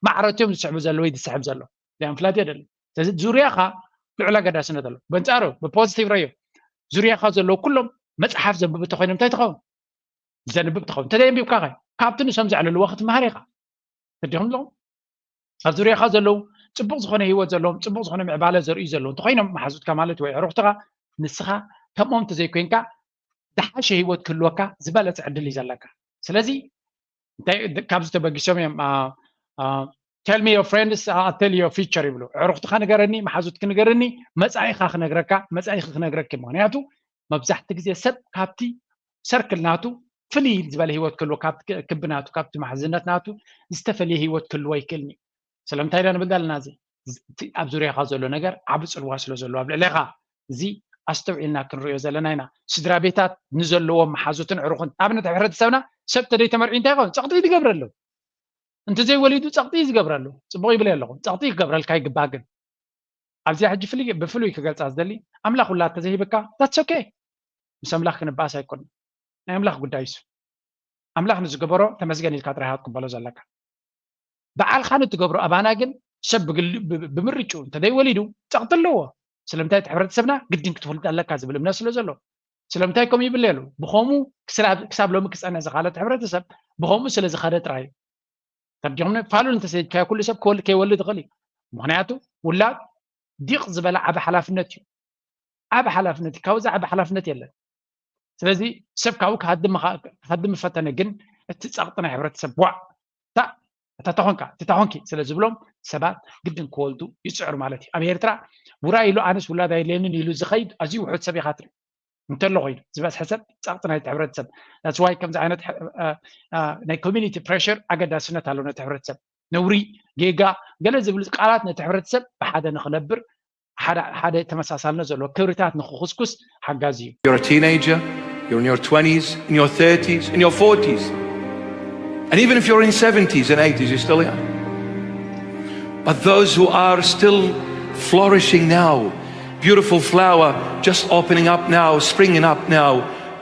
ማዕረትዮም ዝስሕቡ ዘሎ ወይ ዝስሕብ ዘሎ ዚኣም ፍላጥ የደለ ስለዚ ዙርያኻ ልዑል ኣገዳስነት ኣሎ በንፃሩ ብፖዚቲቭ ረዮ ዙርያኻ ዘለዉ ኩሎም መፅሓፍ ዘንብቡ እንተኮይኖም እንታይ ትኸውን ዘንብብ ትኸውን እንተዘየንቢብካ ኸ ካብቲ ንሶም ዘዕልልዎ ክትመሃር ኢኻ ተዲኹም ኣለኹም ኣብ ዙርያኻ ዘለዉ ፅቡቅ ዝኾነ ህይወት ዘለዎም ፅቡቅ ዝኾነ ምዕባለ ዘርእዩ ዘለዉ እንተኮይኖም መሓዙትካ ማለት ወይ ዕሩክትኻ ንስኻ ከምኦም እንተዘይኮይንካ ዝሓሸ ህይወት ክህልወካ ዝበለፀ ዕድል እዩ ዘለካ ስለዚ እንታይ ካብዚ ተበጊሶም እዮም tell me your friends I'll tell you your future ይብሉ ዕሩክትኻ ንገረኒ መሓዙትክ ንገረኒ መፃኢኻ ክነግረካ መፃኢኺ ክነግረኪ ምክንያቱ መብዛሕቲ ግዜ ሰብ ካብቲ ሰርክል ናቱ ፍልይ ዝበለ ህይወት ክህልዎ ካብቲ ክቢ ናቱ ካብቲ ማሕዝነት ናቱ ዝተፈለየ ህይወት ክህልዎ ይክእልኒ ስለምንታይ ኢና ንብል ዘለና እዚ ኣብ ዙርያኻ ዘሎ ነገር ዓቢ ፅልዋ ስለ ዘለዎ ኣብ ልዕሌኻ እዚ ኣስተውዒልና ክንሪኦ ዘለና ኢና ስድራ ቤታት ንዘለዎም መሓዙትን ዕሩኽን ኣብነት ሕብረተሰብና ሰብ ተደይ ተመርዒ እንታይ ይኸውን ፀቕጢ ዝገብረሉ እንተዘይወሊዱ ፀቕጢ ዝገብረሉ ፅቡቕ ይብል ኣለኹ ፀቕጢ ክገብረልካ ይግባእ ግን ኣብዚኣ ሕጂ ፍልይ ብፍሉይ ክገልፃ ዝደሊ ኣምላኽ ውላድ ተዘይሂብካ that's okay ምስ ኣምላኽ ክንበኣስ ኣይኮን ናይ ኣምላኽ ጉዳይ እሱ ኣምላኽ ንዝገበሮ ተመስገን ኢልካ ጥራይ ክትቅበሎ ዘለካ በዓልካ ንትገብሮ ኣባና ግን ሰብ ብምርጭኡ እንተዘይወሊዱ ፀቕጢ ኣለዎ ስለምንታይ እቲ ሕብረተሰብና ግድን ክትፈልጥ ኣለካ ዝብል እምነት ስለ ዘሎ ስለምንታይ ከምኡ ይብል ነይሩ ብኸምኡ ክሳብ ሎሚ ክፀንዕ ዝኻለት ሕብረተሰብ ብኸምኡ ስለ ዝኸደ ጥራይ እዩ ተርዲኹም ፋሉል እንተሰይድካዮ ኩሉ ሰብ ክወልድ ከይወልድ ይኽእል እዩ ምክንያቱ ውላድ ዲቕ ዝበለ ዓቢ ሓላፍነት እዩ ዓቢ ሓላፍነት እዩ ካብዚ ዓቢ ሓላፍነት የለን ስለዚ ሰብ ካብኡ ክሃድም ፈተነ ግን እቲ ፀቕጢ ናይ ሕብረተሰብ ዋዕ እታ ተኾንካ እቲ ተኾንኪ ስለ ዝብሎም ሰባት ግድን ክወልዱ ይፅዕሩ ማለት እዩ ኣብ ኤርትራ ውራይ ኢሉ ኣነስ ውላድ ኣይድልየንን ኢሉ ዝኸይድ ኣዝዩ ውሑድ ሰብ ኢኻ ትርኢ እንተሎ ኮይኑ ዝበዝሐ ሰብ ፀቕጢ ናይቲ ሕብረተሰብ that's why ከምዚ ዓይነት ናይ community pressure ኣገዳስነት ኣለዎ ነቲ ሕብረተሰብ ነውሪ ጌጋ ገለ ዝብሉ ቃላት ነቲ ሕብረተሰብ ብሓደ ንክነብር ሓደ ተመሳሳልነት ዘለዎ ክብርታት ንክኩስኩስ ሓጋዚ እዩ You're a teenager, you're in your twenties, in your thirties, in your forties. And even if you're in seventies and eighties, you're still young. But those who are still flourishing now, beautiful flower just opening up now, springing up now,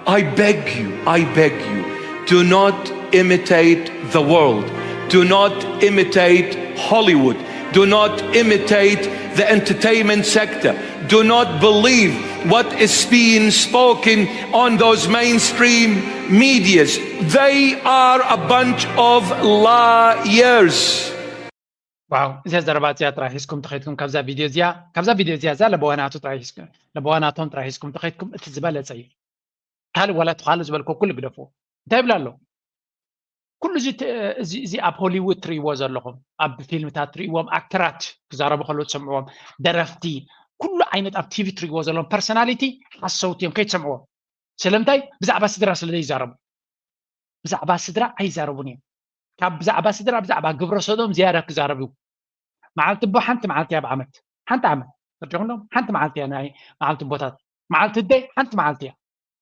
I beg you, I beg you, do not imitate the world. Do not imitate Hollywood. Do not imitate the entertainment sector. Do not believe what is being spoken on those mainstream medias. They are a bunch of liars. ዋው እዚኣ ዘረባ እዚኣ ጥራይ ሒዝኩም ተኸይድኩም ካብዛ ቪድዮ እዚኣ ካብዛ ቪድዮ እዚኣ እዛ ለበዋናቱ ጥራይ ሒዝኩም ለበዋናቶም ጥራይ ሒዝኩም ተኸይድኩም እቲ ዝበለጸ እዩ ካልእ ዋላ ተኻሉ ዝበልኮ ኩሉ ግደፍዎ እንታይ ይብል ኣሎ ኩሉ እዚ ኣብ ሆሊውድ ትርእይዎ ዘለኹም ኣብ ፊልምታት ትርእይዎም ኣክተራት ክዛረቡ ከለዉ ትሰምዕዎም ደረፍቲ ኩሉ ዓይነት ኣብ ቲቪ ትርእይዎ ዘለዎም ፐርሶናሊቲ ሓሰውቲ እዮም ከይትሰምዕዎም ስለምንታይ ብዛዕባ ስድራ ስለ ዘይዛረቡ ብዛዕባ ስድራ ኣይዛረቡን እዮም ካብ ብዛዕባ ስድራ ብዛዕባ ግብረ ሰዶም ዝያዳ ክዛረቡ መዓልቲ ቦ ሓንቲ መዓልቲ ኣብ ዓመት ሓንቲ ዓመት ተርዲኹም ሓንቲ መዓልቲ እያ ናይ መዓልቲ ቦታት መዓልቲ ኣደይ ሓንቲ መዓልቲ እያ።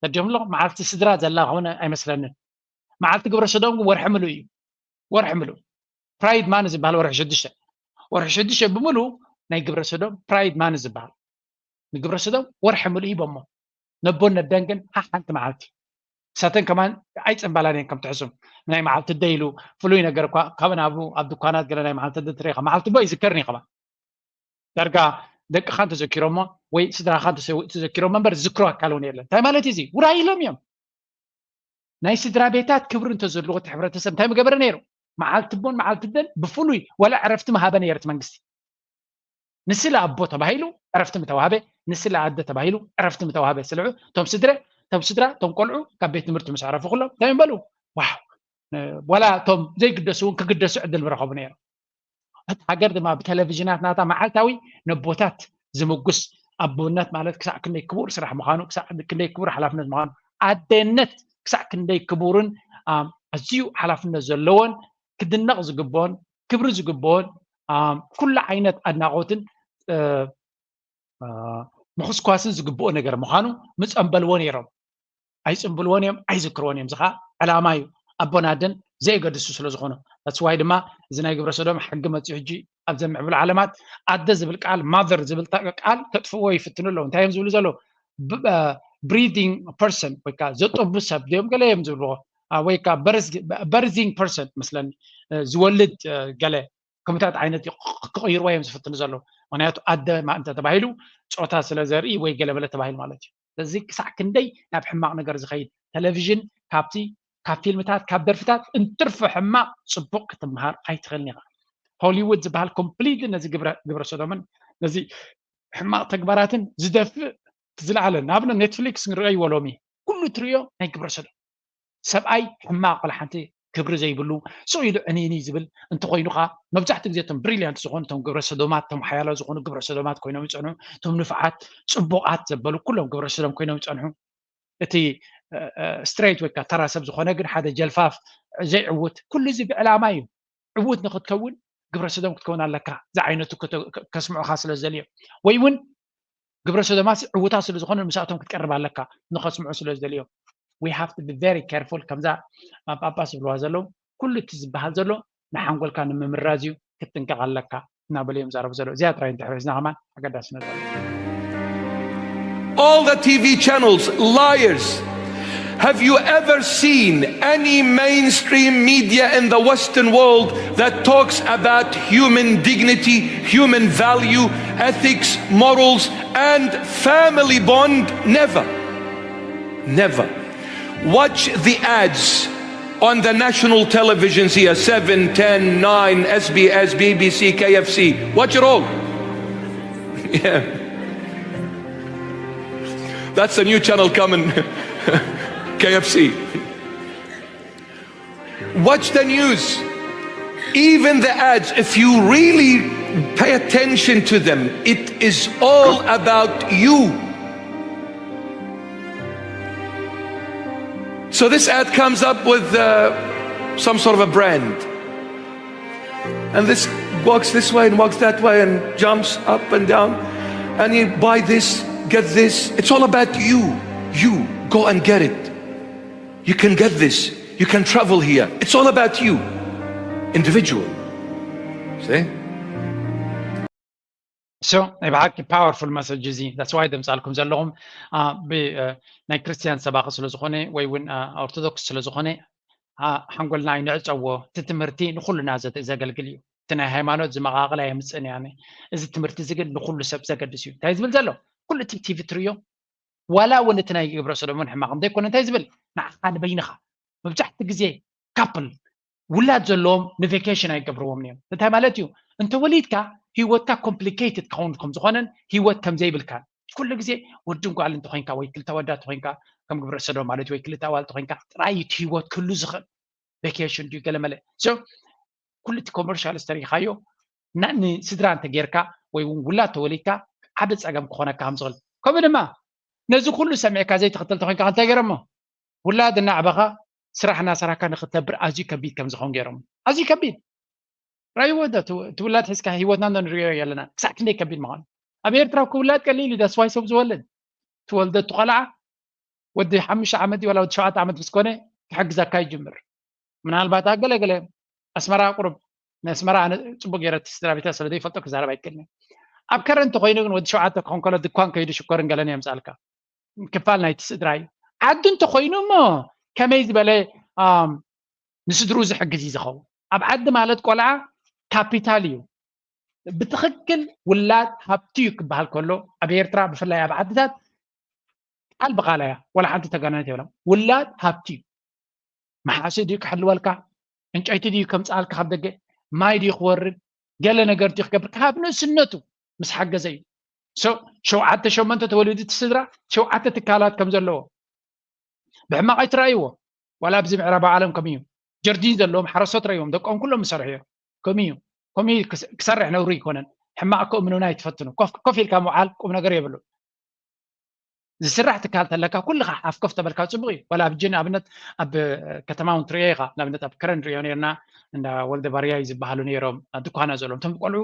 ተርዲኦም ኣለኹ። መዓልቲ ስድራ ዘላ ከሆነ ኣይመስለንን። መዓልቲ ግብረ ሰዶም ግን ወርሒ ምሉእ እዩ። ወርሒ ምሉእ። ፕራይድ ማን ዝበሃል ወርሒ ሽዱሽተ። ወርሒ ሽዱሽተ ብምሉእ ናይ ግብረ ሰዶም ፕራይድ ማን ዝበሃል። ንግብረ ሰዶም ወርሒ ምሉእ ሂቦሞ። ነቦን ነደን ግን ሓንቲ መዓልቲ። ሳተን ከማን ኣይፅንባላን እየን ከም ትሕሱም። ናይ መዓልቲ ኣደይ ኢሉ ፍሉይ ነገር እኳ ካብ ናብ ኣብ ድኳናት ገለ ናይ መዓልቲ ኣደይ ትሪኢኻ። መዓልቲ ኣቦ ይዝከርኒ ከማን። ዳርጋ ደቅኻ እንተዘኪሮሞ ወይ ስድራኻ ተዘኪሮሞ እምበር ዝክሮ ኣካል እውን የለን። እንታይ ማለት እዚ? ውራይ ኢሎም እዮም። ናይ ስድራ ቤታት ክብሪ እንተዘለዎ እቲ ሕብረተሰብ እንታይ ምገበረ ነይሩ? መዓልቲ ኣቦን መዓልቲ ኣደን ብፍሉይ ዋላ ዕረፍቲ ምሃበ ነይሩ እቲ መንግስቲ። ንስለ ኣቦ ተባሂሉ ዕረፍቲ ምተዋህበ፣ ንስለ ኣደ ተባሂሉ ዕረፍቲ ምተዋህበ። ስልዑ እቶም ስድረ እቶም ስድራ እቶም ቆልዑ ካብ ቤት ትምህርቲ ምስ ዕረፉ ኩሎም እንታይ ምበሉ? ዋው። ዋላ እቶም ዘይግደሱ እውን ክግደሱ ዕድል ምረኸቡ ነይሩ። እቲ ሃገር ድማ ብቴሌቪዥናት ናታ መዓልታዊ ነቦታት ዝምጉስ ኣቦነት ማለት ክሳዕ ክንደይ ክቡር ስራሕ ምዃኑ፣ ክሳዕ ክንደይ ክቡር ሓላፍነት ምዃኑ፣ ኣደነት ክሳዕ ክንደይ ክቡርን ኣዝዩ ሓላፍነት ዘለዎን ክድነቕ ዝግብኦን ክብሪ ዝግብኦን ኩሉ ዓይነት ኣድናቖትን ምኹስኳስን ዝግብኦ ነገር ምዃኑ ምጸንበልዎ ነይሮም። ኣይጽንብልዎን እዮም፣ ኣይዝክርዎን እዮም። እዚ ከዓ ዕላማ እዩ። ኣቦን ኣደን ዘየገድሱ ስለ ዝኾኑ። That's why ድማ እዚ ናይ ግብረ ሰዶም ሕጊ መፅኡ ሕጂ ኣብዘን ምዕቡል ዓለማት ኣደ ዝብል ቃል፣ ማዘር ዝብል ቃል ከጥፍዎ ይፍትኑ ኣለዉ። እንታይ እዮም ዝብሉ ዘለዉ? ብሪዲንግ ፐርሰን ወይ ከዓ ዘጠቡ ሰብ ድዮም ገለ እዮም ዝብልዎ። ወይ ከዓ በርዚንግ ፐርሰን መስለኒ፣ ዝወልድ ገለ ከምታት ዓይነት ክቕይርዋ እዮም ዝፍትኑ ዘለዉ። ምክንያቱ ኣደ እንተ ተባሂሉ ፆታ ስለ ዘርኢ ወይ ገለመለ ተባሂሉ ማለት እዩ። ስለዚ ክሳዕ ክንደይ ናብ ሕማቕ ነገር ዝኸይድ ቴሌቪዥን ካብቲ ካብ ፊልምታት ካብ ደርፍታት እንትርፎ ሕማቕ ፅቡቕ ክትምሃር ኣይትኽእልን ኢኻ። ሆሊውድ ዝበሃል ኮምፕሊትሊ ነዚ ግብረ ሰዶምን ነዚ ሕማቕ ተግባራትን ዝደፍእ ዝለዓለ ንኣብነት ኔትፍሊክስ ንርእይዎ ሎሚ ኩሉ ትርእዮ ናይ ግብረ ሰዶም ሰብኣይ ሕማቕ ወላ ሓንቲ ክብሪ ዘይብሉ ስቕ ኢሉ ዕንይንይ ዝብል እንተኾይኑ ኸዓ መብዛሕትኡ ግዜ እቶም ብሪልያንት ዝኾኑ እቶም ግብረ ሰዶማት እቶም ሓያሎ ዝኾኑ ግብረ ሰዶማት ኮይኖም ይፀንሑ። እቶም ንፉዓት ፅቡቓት ዘበሉ ኩሎም ግብረ ሰዶም ኮይኖም ይፀንሑ። እቲ ስትሬት ወይ ከዓ ተራ ሰብ ዝኾነ ግን ሓደ ጀልፋፍ ዘይዕውት ኩሉ እዚ ብዕላማ እዩ። ዕውት ንክትከውን ግብረ ሰዶም ክትከውን ኣለካ። ዝዓይነቱ ከስምዑኻ ስለ ዝደልዮም ወይ እውን ግብረ ሰዶማት ዕውታት ስለ ዝኾኑ ምሳቶም ክትቀርብ ኣለካ ንኸስምዑ ስለ ዝደልዮም። We have to be very careful። ከምዛ ጳጳስ ዝብልዋ ዘለዉ ኩሉ እቲ ዝበሃል ዘሎ ንሓንጎልካ ንምምራዝ እዩ ክትጥንቀቕ ኣለካ እናበለ እዮም ዛረቡ ዘለዉ። እዚኣ ጥራይ እንድሕር ሒዝና ከማን ኣገዳስነት ኣለዎ። All the T V channels, liars. Have you ever seen any mainstream media in the Western world that talks about human dignity, human value, ethics, morals, and family bond? Never. Never. Watch the ads on the national televisions here, seven, ten, nine, S B S, B B C, K F C. Watch it all. Yeah. That's a new channel coming. K F C. Watch the news. Even the ads, if you really pay attention to them, it is all about you. So this ad comes up with uh, some sort of a brand. And this walks this way and walks that way and jumps up and down. And you buy this, get this. It's all about you. You go and get it. You can get this. You can travel here. It's all about you. Individual. See? So ናይ ብሓቂ powerful message እዚ that's why ደምፃልኩም ዘለኹም ናይ ክርስትያን ሰባኺ ስለ ዝኾነ ወይ እውን ኦርቶዶክስ ስለ ዝኾነ ሓንጎልና ኣይንዕፀዎ። እቲ ትምህርቲ ንኩልና ዘገልግል እዩ። እቲ ናይ ሃይማኖት ዝመቃቅል ኣየምፅእን እያ። እዚ ትምህርቲ እዚ ግን ንኩሉ ሰብ ዘገድስ እዩ። እንታይ ዝብል ዘሎ ኩሉ እቲ ቲቪ ትርእዮ ዋላ እውን እቲ ናይ ግብረ ሰዶምን ሕማቕ እንተይኮነ እንታይ ዝብል ንዓኻ ንበይንኻ መብዛሕቲ ግዜ ካፕል ውላድ ዘለዎም ንቬኬሽን ኣይገብርዎም እዮም። እንታይ ማለት እዩ? እንተወሊድካ ህይወትካ ኮምፕሊኬትድ ክኸውን ከም ዝኾነን ህይወት ከም ዘይብልካን ኩሉ ግዜ ወድን ጓል እንተኮይንካ ወይ ክልተ ወዳት ተኮይንካ ከም ግብረ ሰዶም ማለት ወይ ክልተ ኣዋል ተኮይንካ ጥራይ እቲ ህይወት ክህሉ ዝኽእል ቬኬሽን ድዩ ገለመለ ኩሉ እቲ ኮመርሻል ዝተሪኢኻዮ ንስድራ እንተጌርካ ወይ እውን ውላድ ተወሊድካ ዓቢ ፀገም ክኾነካ ከም ዝኽእል ከምኡ ድማ ነዚ ኩሉ ሰሚዕካ ዘይትኽተል ተኮይንካ እንታይ ገይሮሞ ውላድ እናዕበኻ ስራሕ እናሰራሕካ ንክትነብር ኣዝዩ ከቢድ ከም ዝኸውን ገይሮም ኣዝዩ ከቢድ ራይዎ እቲ ውላድ ሒዝካ ህይወትና እንዶ ንሪኦ ኣለና ክሳዕ ክንደይ ከቢድ ምዃኑ ኣብ ኤርትራ ክውላድ ቀሊል እዩ that's why ሰብ ዝወልድ ትወልደ እቲ ቆልዓ ወዲ ሓሙሽተ ዓመት ድዩ ዋላ ወዲ ሸውዓተ ዓመት ምስ ኮነ ክሕግዘካ ይጅምር። ምናልባት ኣብ ገለገለ ኣስመራ ቁሩብ ንኣስመራ ኣነ ጽቡቅ ገይረ እቲ ስድራ ቤታ ስለ ዘይፈልጦ ክዛረብ ኣይክእልን እየ። ኣብ ከረን እንተኮይኑ ግን ወዲ ሸውዓተ ክኾን ከሎ ድኳን ከይዱ ሽኮርን ገለን የምጻልካ። ክፋል ናይቲ ስድራ እዩ። ዓዱ እንተኮይኑ እሞ ከመይ ዝበለ ኣም፣ ንስድሩ ዝሕግዝ እዩ ዝኸውን። ኣብ ዓዲ ማለት ቆልዓ ካፒታል እዩ። ብትኽክል ውላድ ሃብቲ እዩ ክበሃል ከሎ ኣብ ኤርትራ ብፍላይ ኣብ ዓድታት ቃል ብቃል እያ፣ ወላ ሓንቲ ተጋነነት የብላ። ውላድ ሃብቲ እዩ። መሓሲ ድዩ ክሕልወልካ፣ ዕንጨይቲ ድዩ ከምፅኣልካ ካብ ደገ፣ ማይ ድዩ ክወርድ፣ ገለ ነገር ድዩ ክገብር ካብ ንእስነቱ ምስ ሓገዘ እዩ። So ሸውዓተ ሸሞንተ ተወሊዱ እቲ ስድራ ሸውዓተ ትካላት ከም ዘለዎ ብሕማቕ ኣይትረኣይዎ። ዋላ ኣብዚ ምዕራባዊ ዓለም ከምኡ እዩ። ጀርዲን ዘለዎም ሓረስቶት ረእይዎም ደቆም ኩሎም ዝሰርሑ እዮም። ከምኡ እዩ። ከምኡ እዩ ክስ- ክሰርሕ ነውሪ ኣይኮነን። ሕማቕ ክእምኑና ኣይትፈትኑ። ኮፍ ኮፍ ኢልካ ምውዓል ቁም ነገር የብሉን። ዝስራሕ ትካል ተለካ ኩልኻ ሓፍ ኮፍ ተበልካ ጽቡቕ እዩ። ዋላ ኣብ ጅን ኣብነት ኣብ ከተማ እውን ትርእዮ ኢኻ። ንኣብነት ኣብ ከረን ንርእዮ ነርና እንዳ ወልደ ባርያይ ዝበሃሉ ነይሮም ድኳና ዘለዎም እቶም ቆልዑ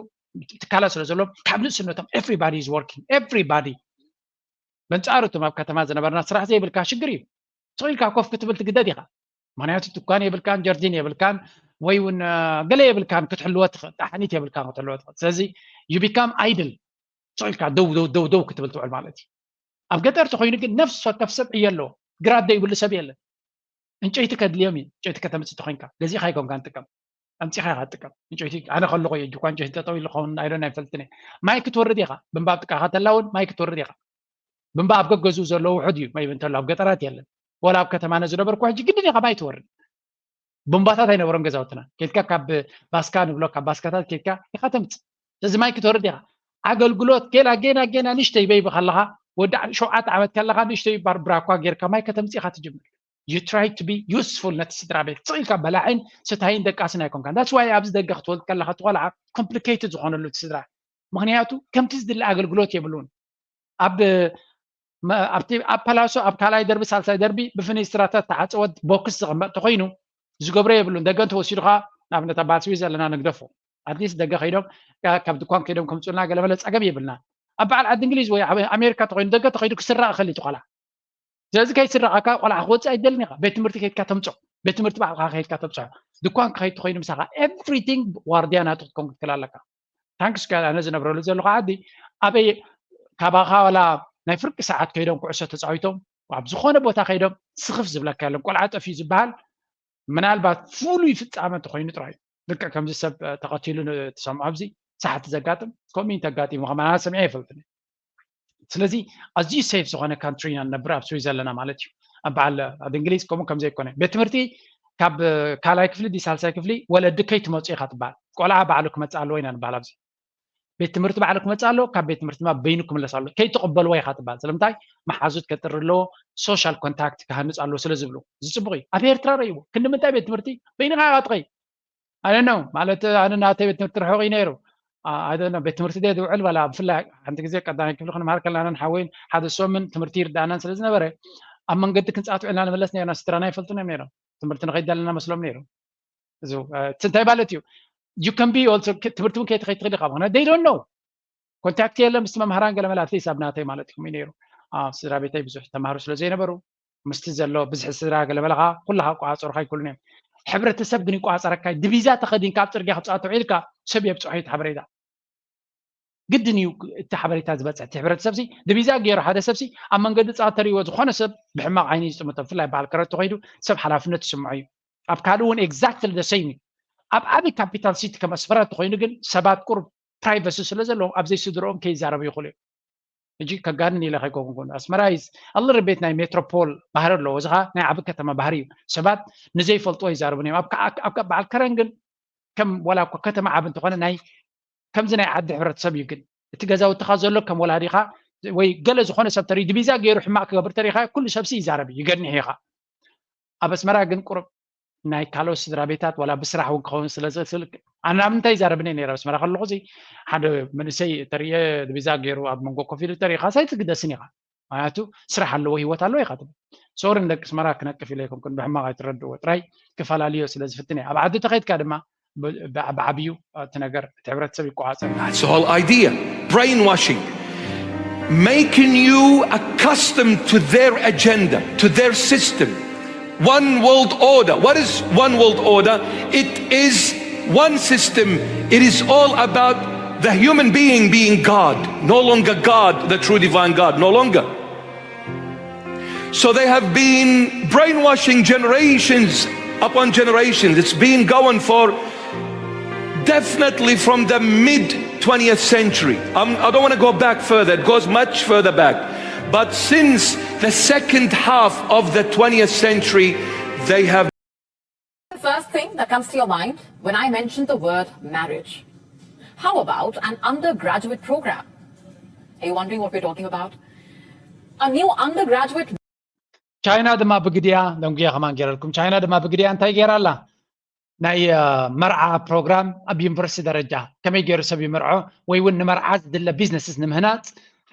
ትካላት ስለ ዘለዎም ካብ ንእስነቶም everybody is working everybody በንጻሩ እቶም ኣብ ከተማ ዝነበርና ስራሕ ዘይብልካ ሽግር እዩ። ስቕ ኢልካ ኮፍ ክትብል ትግደድ ኢኻ። ምክንያቱ ድኳን የብልካን ጀርዲን የብልካን ወይ እውን ገለ የብልካን ክትሕልወ ትኽእል፣ ጣሕኒት የብልካን ክትሕልወ ትኽእል። ስለዚ you become idle። ስቕ ኢልካ ደው ደው ደው ደው ክትብል ትውዕል ማለት እዩ። ኣብ ገጠር ተኮይኑ ግን ነፍሲ ወከፍ ሰብ ዕዮ ኣለዎ። ግራት ዘይብሉ ሰብ የለን። ዕንጨይቲ ከድልዮም እዩ። ዕንጨይቲ ከተምፅእ ተኮይንካ ገዚእካ ኣይኮንካን ትጥቀም፣ ኣምፂኻ ኢኻ ትጥቀም። ዕንጨይቲ ኣነ ከለኹ እየ ድኳን ዕንጨይቲ ጠጠው ኢሉ ክኸውን ኣይዶን ኣይፈልጥን እየ። ማይ ክትወርድ ኢኻ፣ ብንባብ ጥቃኻ ተላ እውን ማይ ክትወርድ ኢኻ። ብንባ ኣብ ገገዝኡ ዘሎ ውሑድ እዩ ማይ እንተሎ ኣብ ገጠራት የለን። ወላ ኣብ ከተማና ዝነበርኩ ሕጂ ግድን ኢኻ ማይ ትወርድ። ቡምባታት ኣይነበሮም ገዛውትና። ኬድካ ካብ ባስካ ንብሎ ካብ ባስካታት ኬድካ ኢኻ ተምጽእ። ስለዚ ማይ ክትወርድ ኢኻ። ኣገልግሎት ጌና ጌና ጌና ንሽተይ በይቢ ከለኻ ወዲ ሸውዓተ ዓመት ከለኻ ንሽተይ ባር- ብራኳ ጌርካ ማይ ከተምጽእ ኢኻ ትጅምር። You try to be useful ነቲ ስድራ ቤት ስቕ ኢልካ በላዕን ስታይን ደቃስን ኣይኮንካን። That's why ኣብዚ ደገ ክትወልድ ከለኻ እቲ ቆልዓ complicated ዝኾነሉ እቲ ስድራ ምክንያቱ ከምቲ ዝድለ ኣገልግሎት የብሉን። ኣብ መ- ኣብቲ ኣብ ፓላሶ ኣብ ካልኣይ ደርቢ ሳልሳይ ደርቢ ብፍኒስትራታት ተዓፀወት ቦክስ ዝቕመጥ ተኮይኑ ዝገብሮ የብሉን። ደገ እንተወሲዱካ ንኣብነት ኣብ በዓል ስዊዝ ዘለና ንግደፎ ኣትሊስት ደገ ከይዶም ካ- ካብ ድኳን ከይዶም ከምፁልና ገለመለ ፀገም የብልና። ኣብ በዓል ዓዲ እንግሊዝ ወይ ኣብ ኣሜሪካ ተኮይኑ ደገ ተኮይዱ ክስረቕ ይኽእል እዩ እቲ ቆልዓ። ስለዚ ከይስረቐካ ቆልዓ ክወፅእ ኣይደልን ኢኻ። ቤት ትምህርቲ ከይድካ ተምፅኦ፣ ቤት ትምህርቲ ባዕልካ ከይድካ ተብፅሖ፣ ድኳን ክኸይድ ተኮይኑ ምሳኻ everything ዋርድያ ናቱ ክትከውን ክትክእል ኣለካ። ታንክስ ጋድ ኣነ ዝነብረሉ ዘለኹ ዓዲ ኣበይ ካባኻ ዋላ ናይ ፍርቂ ሰዓት ከይዶም ኩዕሶ ተፃዊቶም ኣብ ዝኾነ ቦታ ከይዶም ስኽፍ ዝብለካ የለን። ቆልዓ ጠፊኡ ዝበሃል ምናልባት ፍሉይ ፍፃመ እንተኮይኑ ጥራይ ልክዕ ከምዚ ሰብ ተቐቲሉ ትሰምዖ ኣብዚ ሰሓቲ ዘጋጥም ከምኡ ተጋጢሙ ከማና ሰሚዐ ይፈልጥን። ስለዚ ኣዝዩ ሴፍ ዝኾነ ካንትሪ ኢና ንነብር ኣብ ስዊዘርለንድ ማለት እዩ። ኣብ በዓል ኣብ እንግሊዝ ከምኡ ከም ዘይኮነ ቤት ትምህርቲ ካብ ካልኣይ ክፍሊ ዲ ሳልሳይ ክፍሊ ወለዲ ከይትመፁ ኢኻ ትበሃል። ቆልዓ ባዕሉ ክመፅእ ኣለዎ ኢና ንበሃል ኣብዚ ቤት ትምህርቲ ባዕሉ ክመፅእ ኣለዎ። ካብ ቤት ትምህርቲ ድማ በይኑ ክምለስ ኣለዎ። ከይትቕበልዎ ኢኻ ትበሃል። ስለምንታይ? መሓዙት ከጥሪ ኣለዎ፣ ሶሻል ኮንታክት ክሃንፅ ኣለዎ ስለ ዝብሉ። እዚ ፅቡቕ እዩ። ኣብ ኤርትራ ረእይዎ ክንዲ ምንታይ ቤት ትምህርቲ በይንኻ ኢኻ ትኸይድ። ኣነ ነው ማለት ኣነ ናተይ ቤት ትምህርቲ ርሑቕ እዩ ነይሩ። ኣነ ቤት ትምህርቲ ደ ዝውዕል በላ ብፍላይ ሓንቲ ግዜ ቀዳማይ ክፍሊ ክንምሃር ከለና ሓወይን ሓደ ሰሙን ትምህርቲ ይርዳእናን ስለ ዝነበረ ኣብ መንገዲ ክንፃት ውዕልና ንመለስ ነርና። ስድራና ይፈልጡን እዮም ነይሮም። ትምህርቲ ንኸይድ ዘለና መስሎም ነይሩ። እዚ እንታይ ማለት እዩ? You can be also ትምህርቲ እውን ከይትኸይድ ትኽእል ኢኻ። ምክንያት they don't know ኮንታክት የለ ምስቲ መምሃራን ገለ መለ ኣትሊስት ኣብ ናተይ ማለት እዩ ነይሩ። ኣብ ስድራ ቤተይ ብዙሕ ተማሃሩ ስለ ዘይነበሩ ምስቲ ዘሎ ብዝሒ ስድራ ገለ መለ ከዓ ኩላ ኣቆፃፅሩካ ኣይክእሉን እዮም። ሕብረተሰብ ግን ይቆፃፀረካ። ድቪዛ ተኸዲንካ ኣብ ፅርግያ ክትፃወት ውዒልካ ሰብ የብፅሖ እዩ እቲ ሓበሬታ። ግድን እዩ እቲ ሓበሬታ ዝበፅሕ። እቲ ሕብረተሰብ ሲ ድቪዛ ገይሩ ሓደ ሰብ ሲ ኣብ መንገዲ ፃወት ተሪእዎ ዝኾነ ሰብ ብሕማቕ ዓይኒ እዩ ዝጥምቶ። ብፍላይ በዓል ከረን ተኾይዱ ሰብ ሓላፍነት ይስምዖ እዩ። ኣብ ካልእ እውን exactly the same እዩ። ኣብ ዓብዪ ካፒታል ሲቲ ከም ኣስመራ እንተኾይኑ ግን ሰባት ቁሩብ ፕራይቨሲ ስለ ዘለዎም ኣብ ዘይስድርኦም ከይዛረቡ ይኽእሉ እዮም። ሕጂ ከጋንን ኢለ ከይኮንኩን ኣስመራ is a little bit ናይ ሜትሮፖል ባህሪ ኣለዎ። እዚ ኸዓ ናይ ዓቢ ከተማ ባህሪ እዩ። ሰባት ንዘይፈልጥዎ ይዛረቡን እዮም። ኣብ ከ- ኣብ ከ- በዓል ከረን ግን ከም ዋላ እኳ ከተማ ዓቢ እንተኾነ ናይ ከምዚ ናይ ዓዲ ሕብረተሰብ እዩ። ግን እቲ ገዛውትኻ ዘሎ ከም ወላዲኻ ወይ ገለ ዝኾነ ሰብ ተርኢ ድቪዛ ገይሩ ሕማቕ ክገብር ተሪኻ ኩሉ ሰብሲ ይዛረብ እዩ፣ ይገንሕ ኢኻ። ኣብ ኣስመራ ግን ቁሩብ ናይ ካልኦት ስድራ ቤታት ዋላ ብስራሕ እውን ክኸውን ስለ ዝኽእል ኣነ ኣብ ምንታይ ይዛረብኒ ነይረ ኣስመራ ከለኹ እዚ ሓደ መንእሰይ ተርእየ ድቪዛ ገይሩ ኣብ መንጎ ኮፍ ኢሉ ተሪኻ ሳይትግደስን ኢኻ። ምክንያቱ ስራሕ ኣለዎ ህይወት ኣለዎ ኢኻ ትብል። ሶሪ ንደቂ ኣስመራ ክነቅፍ ኢለ ኣይኮንኩን ብሕማቕ ኣይትረድእዎ ጥራይ ክፈላልዮ ስለ ዝፍትን እየ። ኣብ ዓዲ ተኸይድካ ድማ ብዓብዩ እቲ ነገር እቲ ሕብረተሰብ ይቆፃፀር። That's the whole idea. Brainwashing. making you accustomed to their agenda, to their system. One world order. What is one world order? It is one system. It is all about the human being being God. No longer God, the true divine God. No longer. So they have been brainwashing generations upon generations. It's been going for definitely from the mid twentieth century. I'm, I don't want to go back further, it goes much further back. But since the second half of the twentieth century, they have The first thing that comes to your mind when I mention the word marriage. How about an undergraduate program? Are you wondering what we're talking about? A new undergraduate ቻይና ድማ ብግዲያ ደንጉያ ከማን ገይረልኩም። ቻይና ድማ ብግዲያ እንታይ ገይራ ኣላ? ናይ መርዓ ፕሮግራም ኣብ ዩኒቨርሲቲ ደረጃ ከመይ ገይሩ ሰብ ይምርዖ ወይ እውን ንመርዓ ዝድለ ቢዝነስስ ንምህናፅ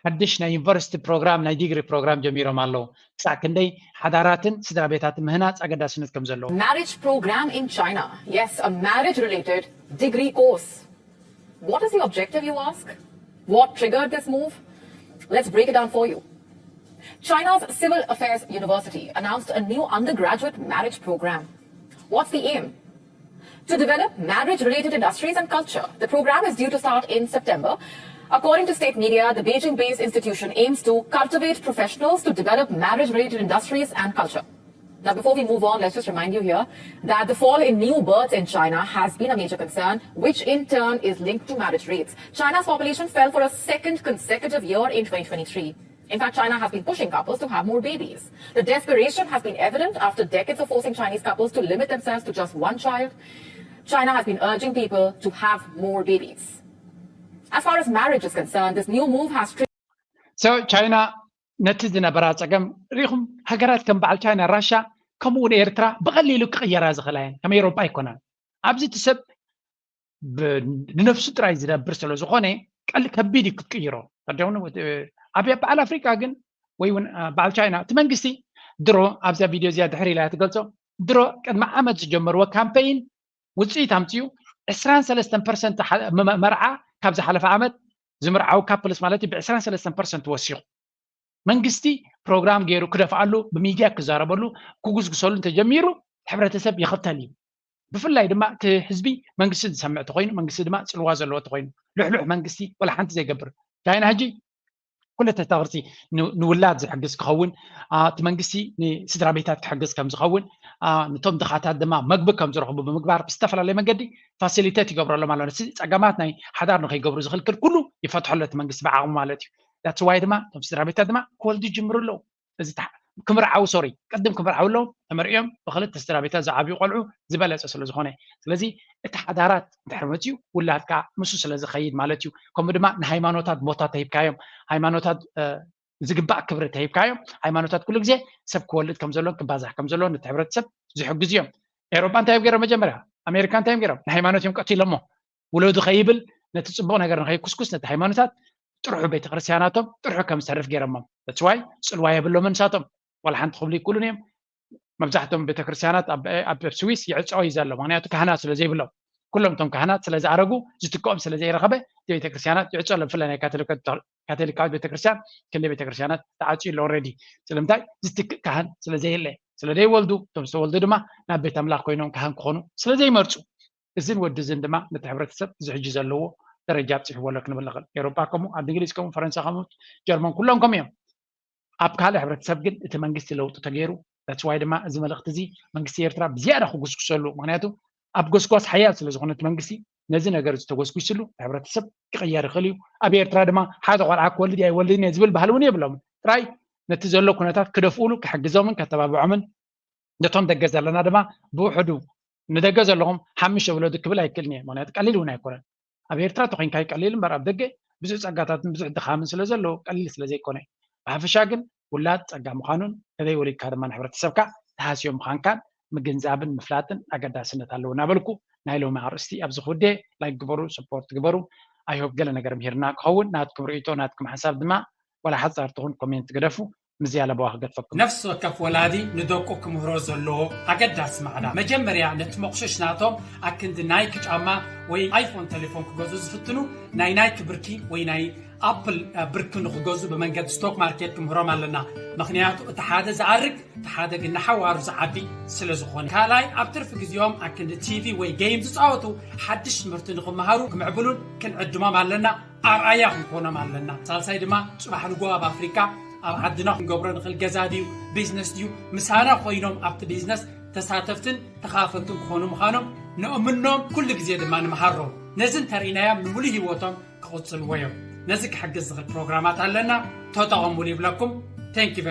ሓድሽ ናይ ዩኒቨርሲቲ ፕሮግራም ናይ ዲግሪ ፕሮግራም ጀሚሮም ኣለዉ። ክሳዕ ክንደይ ሓዳራትን ስድራ ቤታትን ምህናፅ ኣገዳስነት ከም ዘለዎ። Marriage program in China. Yes, a marriage related degree course. What is the objective, you ask? What triggered this move? Let's break it down for you. China's Civil Affairs University announced a new undergraduate marriage program. What's the aim? To develop marriage related industries and culture. The program is due to start in September. According to state media, the Beijing based institution aims to cultivate professionals to develop marriage related industries and culture. Now, before we move on, let's just remind you here that the fall in new births in China has been a major concern, which in turn is linked to marriage rates. China's population fell for a second consecutive year in twenty twenty-three. In fact, China has been pushing couples to have more babies. The desperation has been evident after decades of forcing Chinese couples to limit themselves to just one child. China has been urging people to have more babies. As far as marriage is concerned, this new move has So ቻይና ነቲ ዝነበራ ፀገም ርኢኹም። ሃገራት ከም በዓል ቻይና፣ ራሻ፣ ከምኡ እውን ኤርትራ ብቐሊሉ ክቕየራ ዝኽእላ እየን። ከም ኤውሮጳ ኣይኮናን። ኣብዚ እቲ ሰብ ብ- ንነፍሱ ጥራይ ዝነብር ስለ ዝኾነ ቀል ከቢድ እዩ ክትቅይሮ። ተደውኑ ኣብ በዓል ኣፍሪቃ ግን ወይ እውን አ፣ በዓል ቻይና እቲ መንግስቲ ድሮ ኣብዛ ቪድዮ እዚኣ ድሕር ኢላ እያ ትገልጾ። ድሮ ቅድሚ ዓመት ዝጀመርዎ ካምፔይን ውፅኢት ኣምፅኡ ዕስራን ሰለስተን ፐርሰንት መርዓ ካብ ዝሓለፈ ዓመት ዝምርዓው ካፕልስ ማለት እዩ ብ23% ወሲኹ። መንግስቲ ፕሮግራም ገይሩ ክደፍኣሉ፣ ብሚድያ ክዛረበሉ፣ ክጉስጉሰሉ እንተጀሚሩ ሕብረተሰብ ይኽተል እዩ። ብፍላይ ድማ እቲ ህዝቢ መንግስቲ ዝሰምዕ ተኾይኑ፣ መንግስቲ ድማ ፅልዋ ዘለዎ ተኾይኑ፣ ልሕሉሕ መንግስቲ ወላ ሓንቲ ዘይገብር ቻይና ሕጂ ኩለተ ቅርፂ ን- ንውላድ ዝሕግዝ ክኸውን አ፣ እቲ መንግስቲ ንስድራ ቤታት ክሕግዝ ከም ዝኸውን አ፣ ነቶም ድኻታት ድማ መግቢ ከም ዝረኽቡ ብምግባር ብዝተፈላለየ መንገዲ ፋሲሊቴት ይገብረሎም ኣሎ። ነቲ ፀገማት ናይ ሓዳር ንከይገብሩ ዝኽልክል ኩሉ ይፈትሐሉ እቲ መንግስቲ ብዓቕሙ ማለት እዩ። ዳትስ ዋይ ድማ እቶም ስድራ ቤታት ድማ ክወልዱ ይጅምሩ ኣለዉ። እዚ ተሓ- ክምርዓው ሶሪ ቅድም ክምርዓው ኣለዎም ተመርዕዮም ብክልተ ስድራ ቤታት ዝዓብዩ ቆልዑ ዝበለፀ ስለ ዝኾነ ስለዚ እቲ ሓዳራት እንድሕር መፅኡ ውላድ ከዓ ምሱ ስለ ዝኸይድ ማለት እዩ። ከምኡ ድማ ንሃይማኖታት ቦታ ተሂብካዮም ሃይማኖታት ዝግባእ ክብሪ ተሂብካዮም ሃይማኖታት ኩሉ ግዜ ሰብ ክወልድ ከም ዘለዎን ክባዛሕ ከም ዘለዎን ነቲ ሕብረተሰብ ዝሕግዙ እዮም። ኤውሮጳ እንታይ እዮም ገይሮም መጀመርያ ኣሜሪካ እንታይ እዮም ገይሮም ንሃይማኖት እዮም ቀቲሎሞ ውለዱ ከይብል ነቲ ፅቡቕ ነገር ንከይኩስኩስ ነቲ ሃይማኖታት ጥርሑ ቤተክርስትያናቶም ጥርሑ ከም ዝተርፍ ገይሮሞም that's why ፅልዋ የብሎምን ንሳቶም ዋላ ሓንቲ ክብሉ ይክእሉን እዮም። መብዛሕትኦም ቤተክርስትያናት ኣብ ኣብ ስዊስ ይዕፀው እዩ ዘሎ ምክንያቱ ካህናት ስለ ዘይብሎም ኩሎም እቶም ካህናት ስለ ዝኣረጉ ዝትክኦም ስለ ዘይረኸበ እቲ ቤተክርስትያናት ይዕፀ ኣሎ ብፍላይ ናይ ካቶሊካዊት ቤተክርስትያን ክንደ ቤተክርስትያናት ተዓፅዩ ኣሎ already ስለምንታይ ዝትክእ ካህን ስለ ዘየለ ስለ ዘይወልዱ እቶም ዝተወልዱ ድማ ናብ ቤት ኣምላኽ ኮይኖም ካህን ክኾኑ ስለ ዘይመርፁ እዝን ወዲ እዝን ድማ ነቲ ሕብረተሰብ እዚ ሕጂ ዘለዎ ደረጃ ኣብፂሕዎ ኣሎ ክንብል ንኽእል ኤውሮጳ ከምኡ ኣብ እንግሊዝ ከምኡ ፈረንሳ ከምኡ ጀርመን ኩሎም ከምኡ እዮም ኣብ ካልእ ሕብረተሰብ ግን እቲ መንግስቲ ለውጢ ተገይሩ that's why ድማ እዚ መልእኽቲ እዚ መንግስቲ ኤርትራ ብዝያዳ ክጉስጉሰሉ ምክንያቱ ኣብ ጎስጓስ ሓያል ስለ ዝኾነ እቲ መንግስቲ ነዚ ነገር እዚ ተጎስጒስሉ እቲ ሕብረተሰብ ክቕየር ይኽእል እዩ ኣብ ኤርትራ ድማ ሓደ ቆልዓ ክወልድ እየ ኣይወልድን እየ ዝብል ባህሊ እውን የብሎም ጥራይ ነቲ ዘሎ ኩነታት ክደፍኡሉ ክሕግዞምን ከተባብዖምን ነቶም ደገ ዘለና ድማ ብውሕዱ ንደገ ዘለኹም ሓሙሽተ ውለዱ ክብል ኣይክእልን እየ ምክንያቱ ቀሊል እውን ኣይኮነን ኣብ ኤርትራ ተኮይንካ ይቀሊል እምበር ኣብ ደገ ብዙሕ ጸጋታትን ብዙሕ ድኻምን ስለ ዘሎ ቀሊል ስለ ዘይኮነ ብሓፈሻ ግን ውላድ ጸጋ ምዃኑን ከደይ ወሊድካ ድማ ንሕብረተሰብካ ተሃስዮ ምዃንካን ምግንዛብን ምፍላጥን ኣገዳስነት ኣለዎ እናበልኩ ናይ ሎሚ ኣርእስቲ ኣብዚ ክውደ ላይክ ግበሩ support ግበሩ I hope ገለ ነገር ምሂርና ክኸውን ናትኩም ርእይቶ ናትኩም ሓሳብ ድማ ዋላ ሓጻር ትኹን comment ግደፉ ምዝያ ለበዋ ክገድፈኩም። ነፍሲ ወከፍ ወላዲ ንደቁ ክምህሮ ዘለዎ ኣገዳሲ ማዕዳ፣ መጀመርያ ነቲ መቑሸሽ ናቶም ኣክንዲ ናይክ ጫማ ወይ ኣይፎን ቴሌፎን ክገዙ ዝፍትኑ ናይ ናይክ ብርኪ ወይ ናይ ኣፕል ብርኪ ንክገዙ ብመንገዲ ስቶክ ማርኬት ክምህሮም ኣለና። ምክንያቱ እቲ ሓደ ዝኣርግ እቲ ሓደ ግን ንሓዋሩ ዝዓቢ ስለ ዝኾነ። ካልኣይ፣ ኣብ ትርፊ ግዜኦም ኣክንዲ ቲቪ ወይ ጌም ዝፃወቱ ሓድሽ ትምህርቲ ንክመሃሩ ክምዕብሉን ክንዕድሞም ኣለና። ኣርኣያ ክንኮኖም ኣለና። ሳልሳይ ድማ፣ ፅባሕ ንጎ ኣብ ኣፍሪካ ኣብ ዓድና ክንገብሮ ንኽእል ገዛ ድዩ ቢዝነስ ድዩ፣ ምሳና ኮይኖም ኣብቲ ቢዝነስ ተሳተፍትን ተኻፈልትን ክኾኑ ምዃኖም ንእምኖም። ኩሉ ግዜ ድማ ንምሃሮም። ነዚ እንተርኢናዮም ንምሉእ ህይወቶም ክቕፅልዎ እዮም። ነዚ ክሕግዝ ዝኽእል ፕሮግራማት ኣለና፣ ተጠቐሙሉ ይብለኩም። Thank you very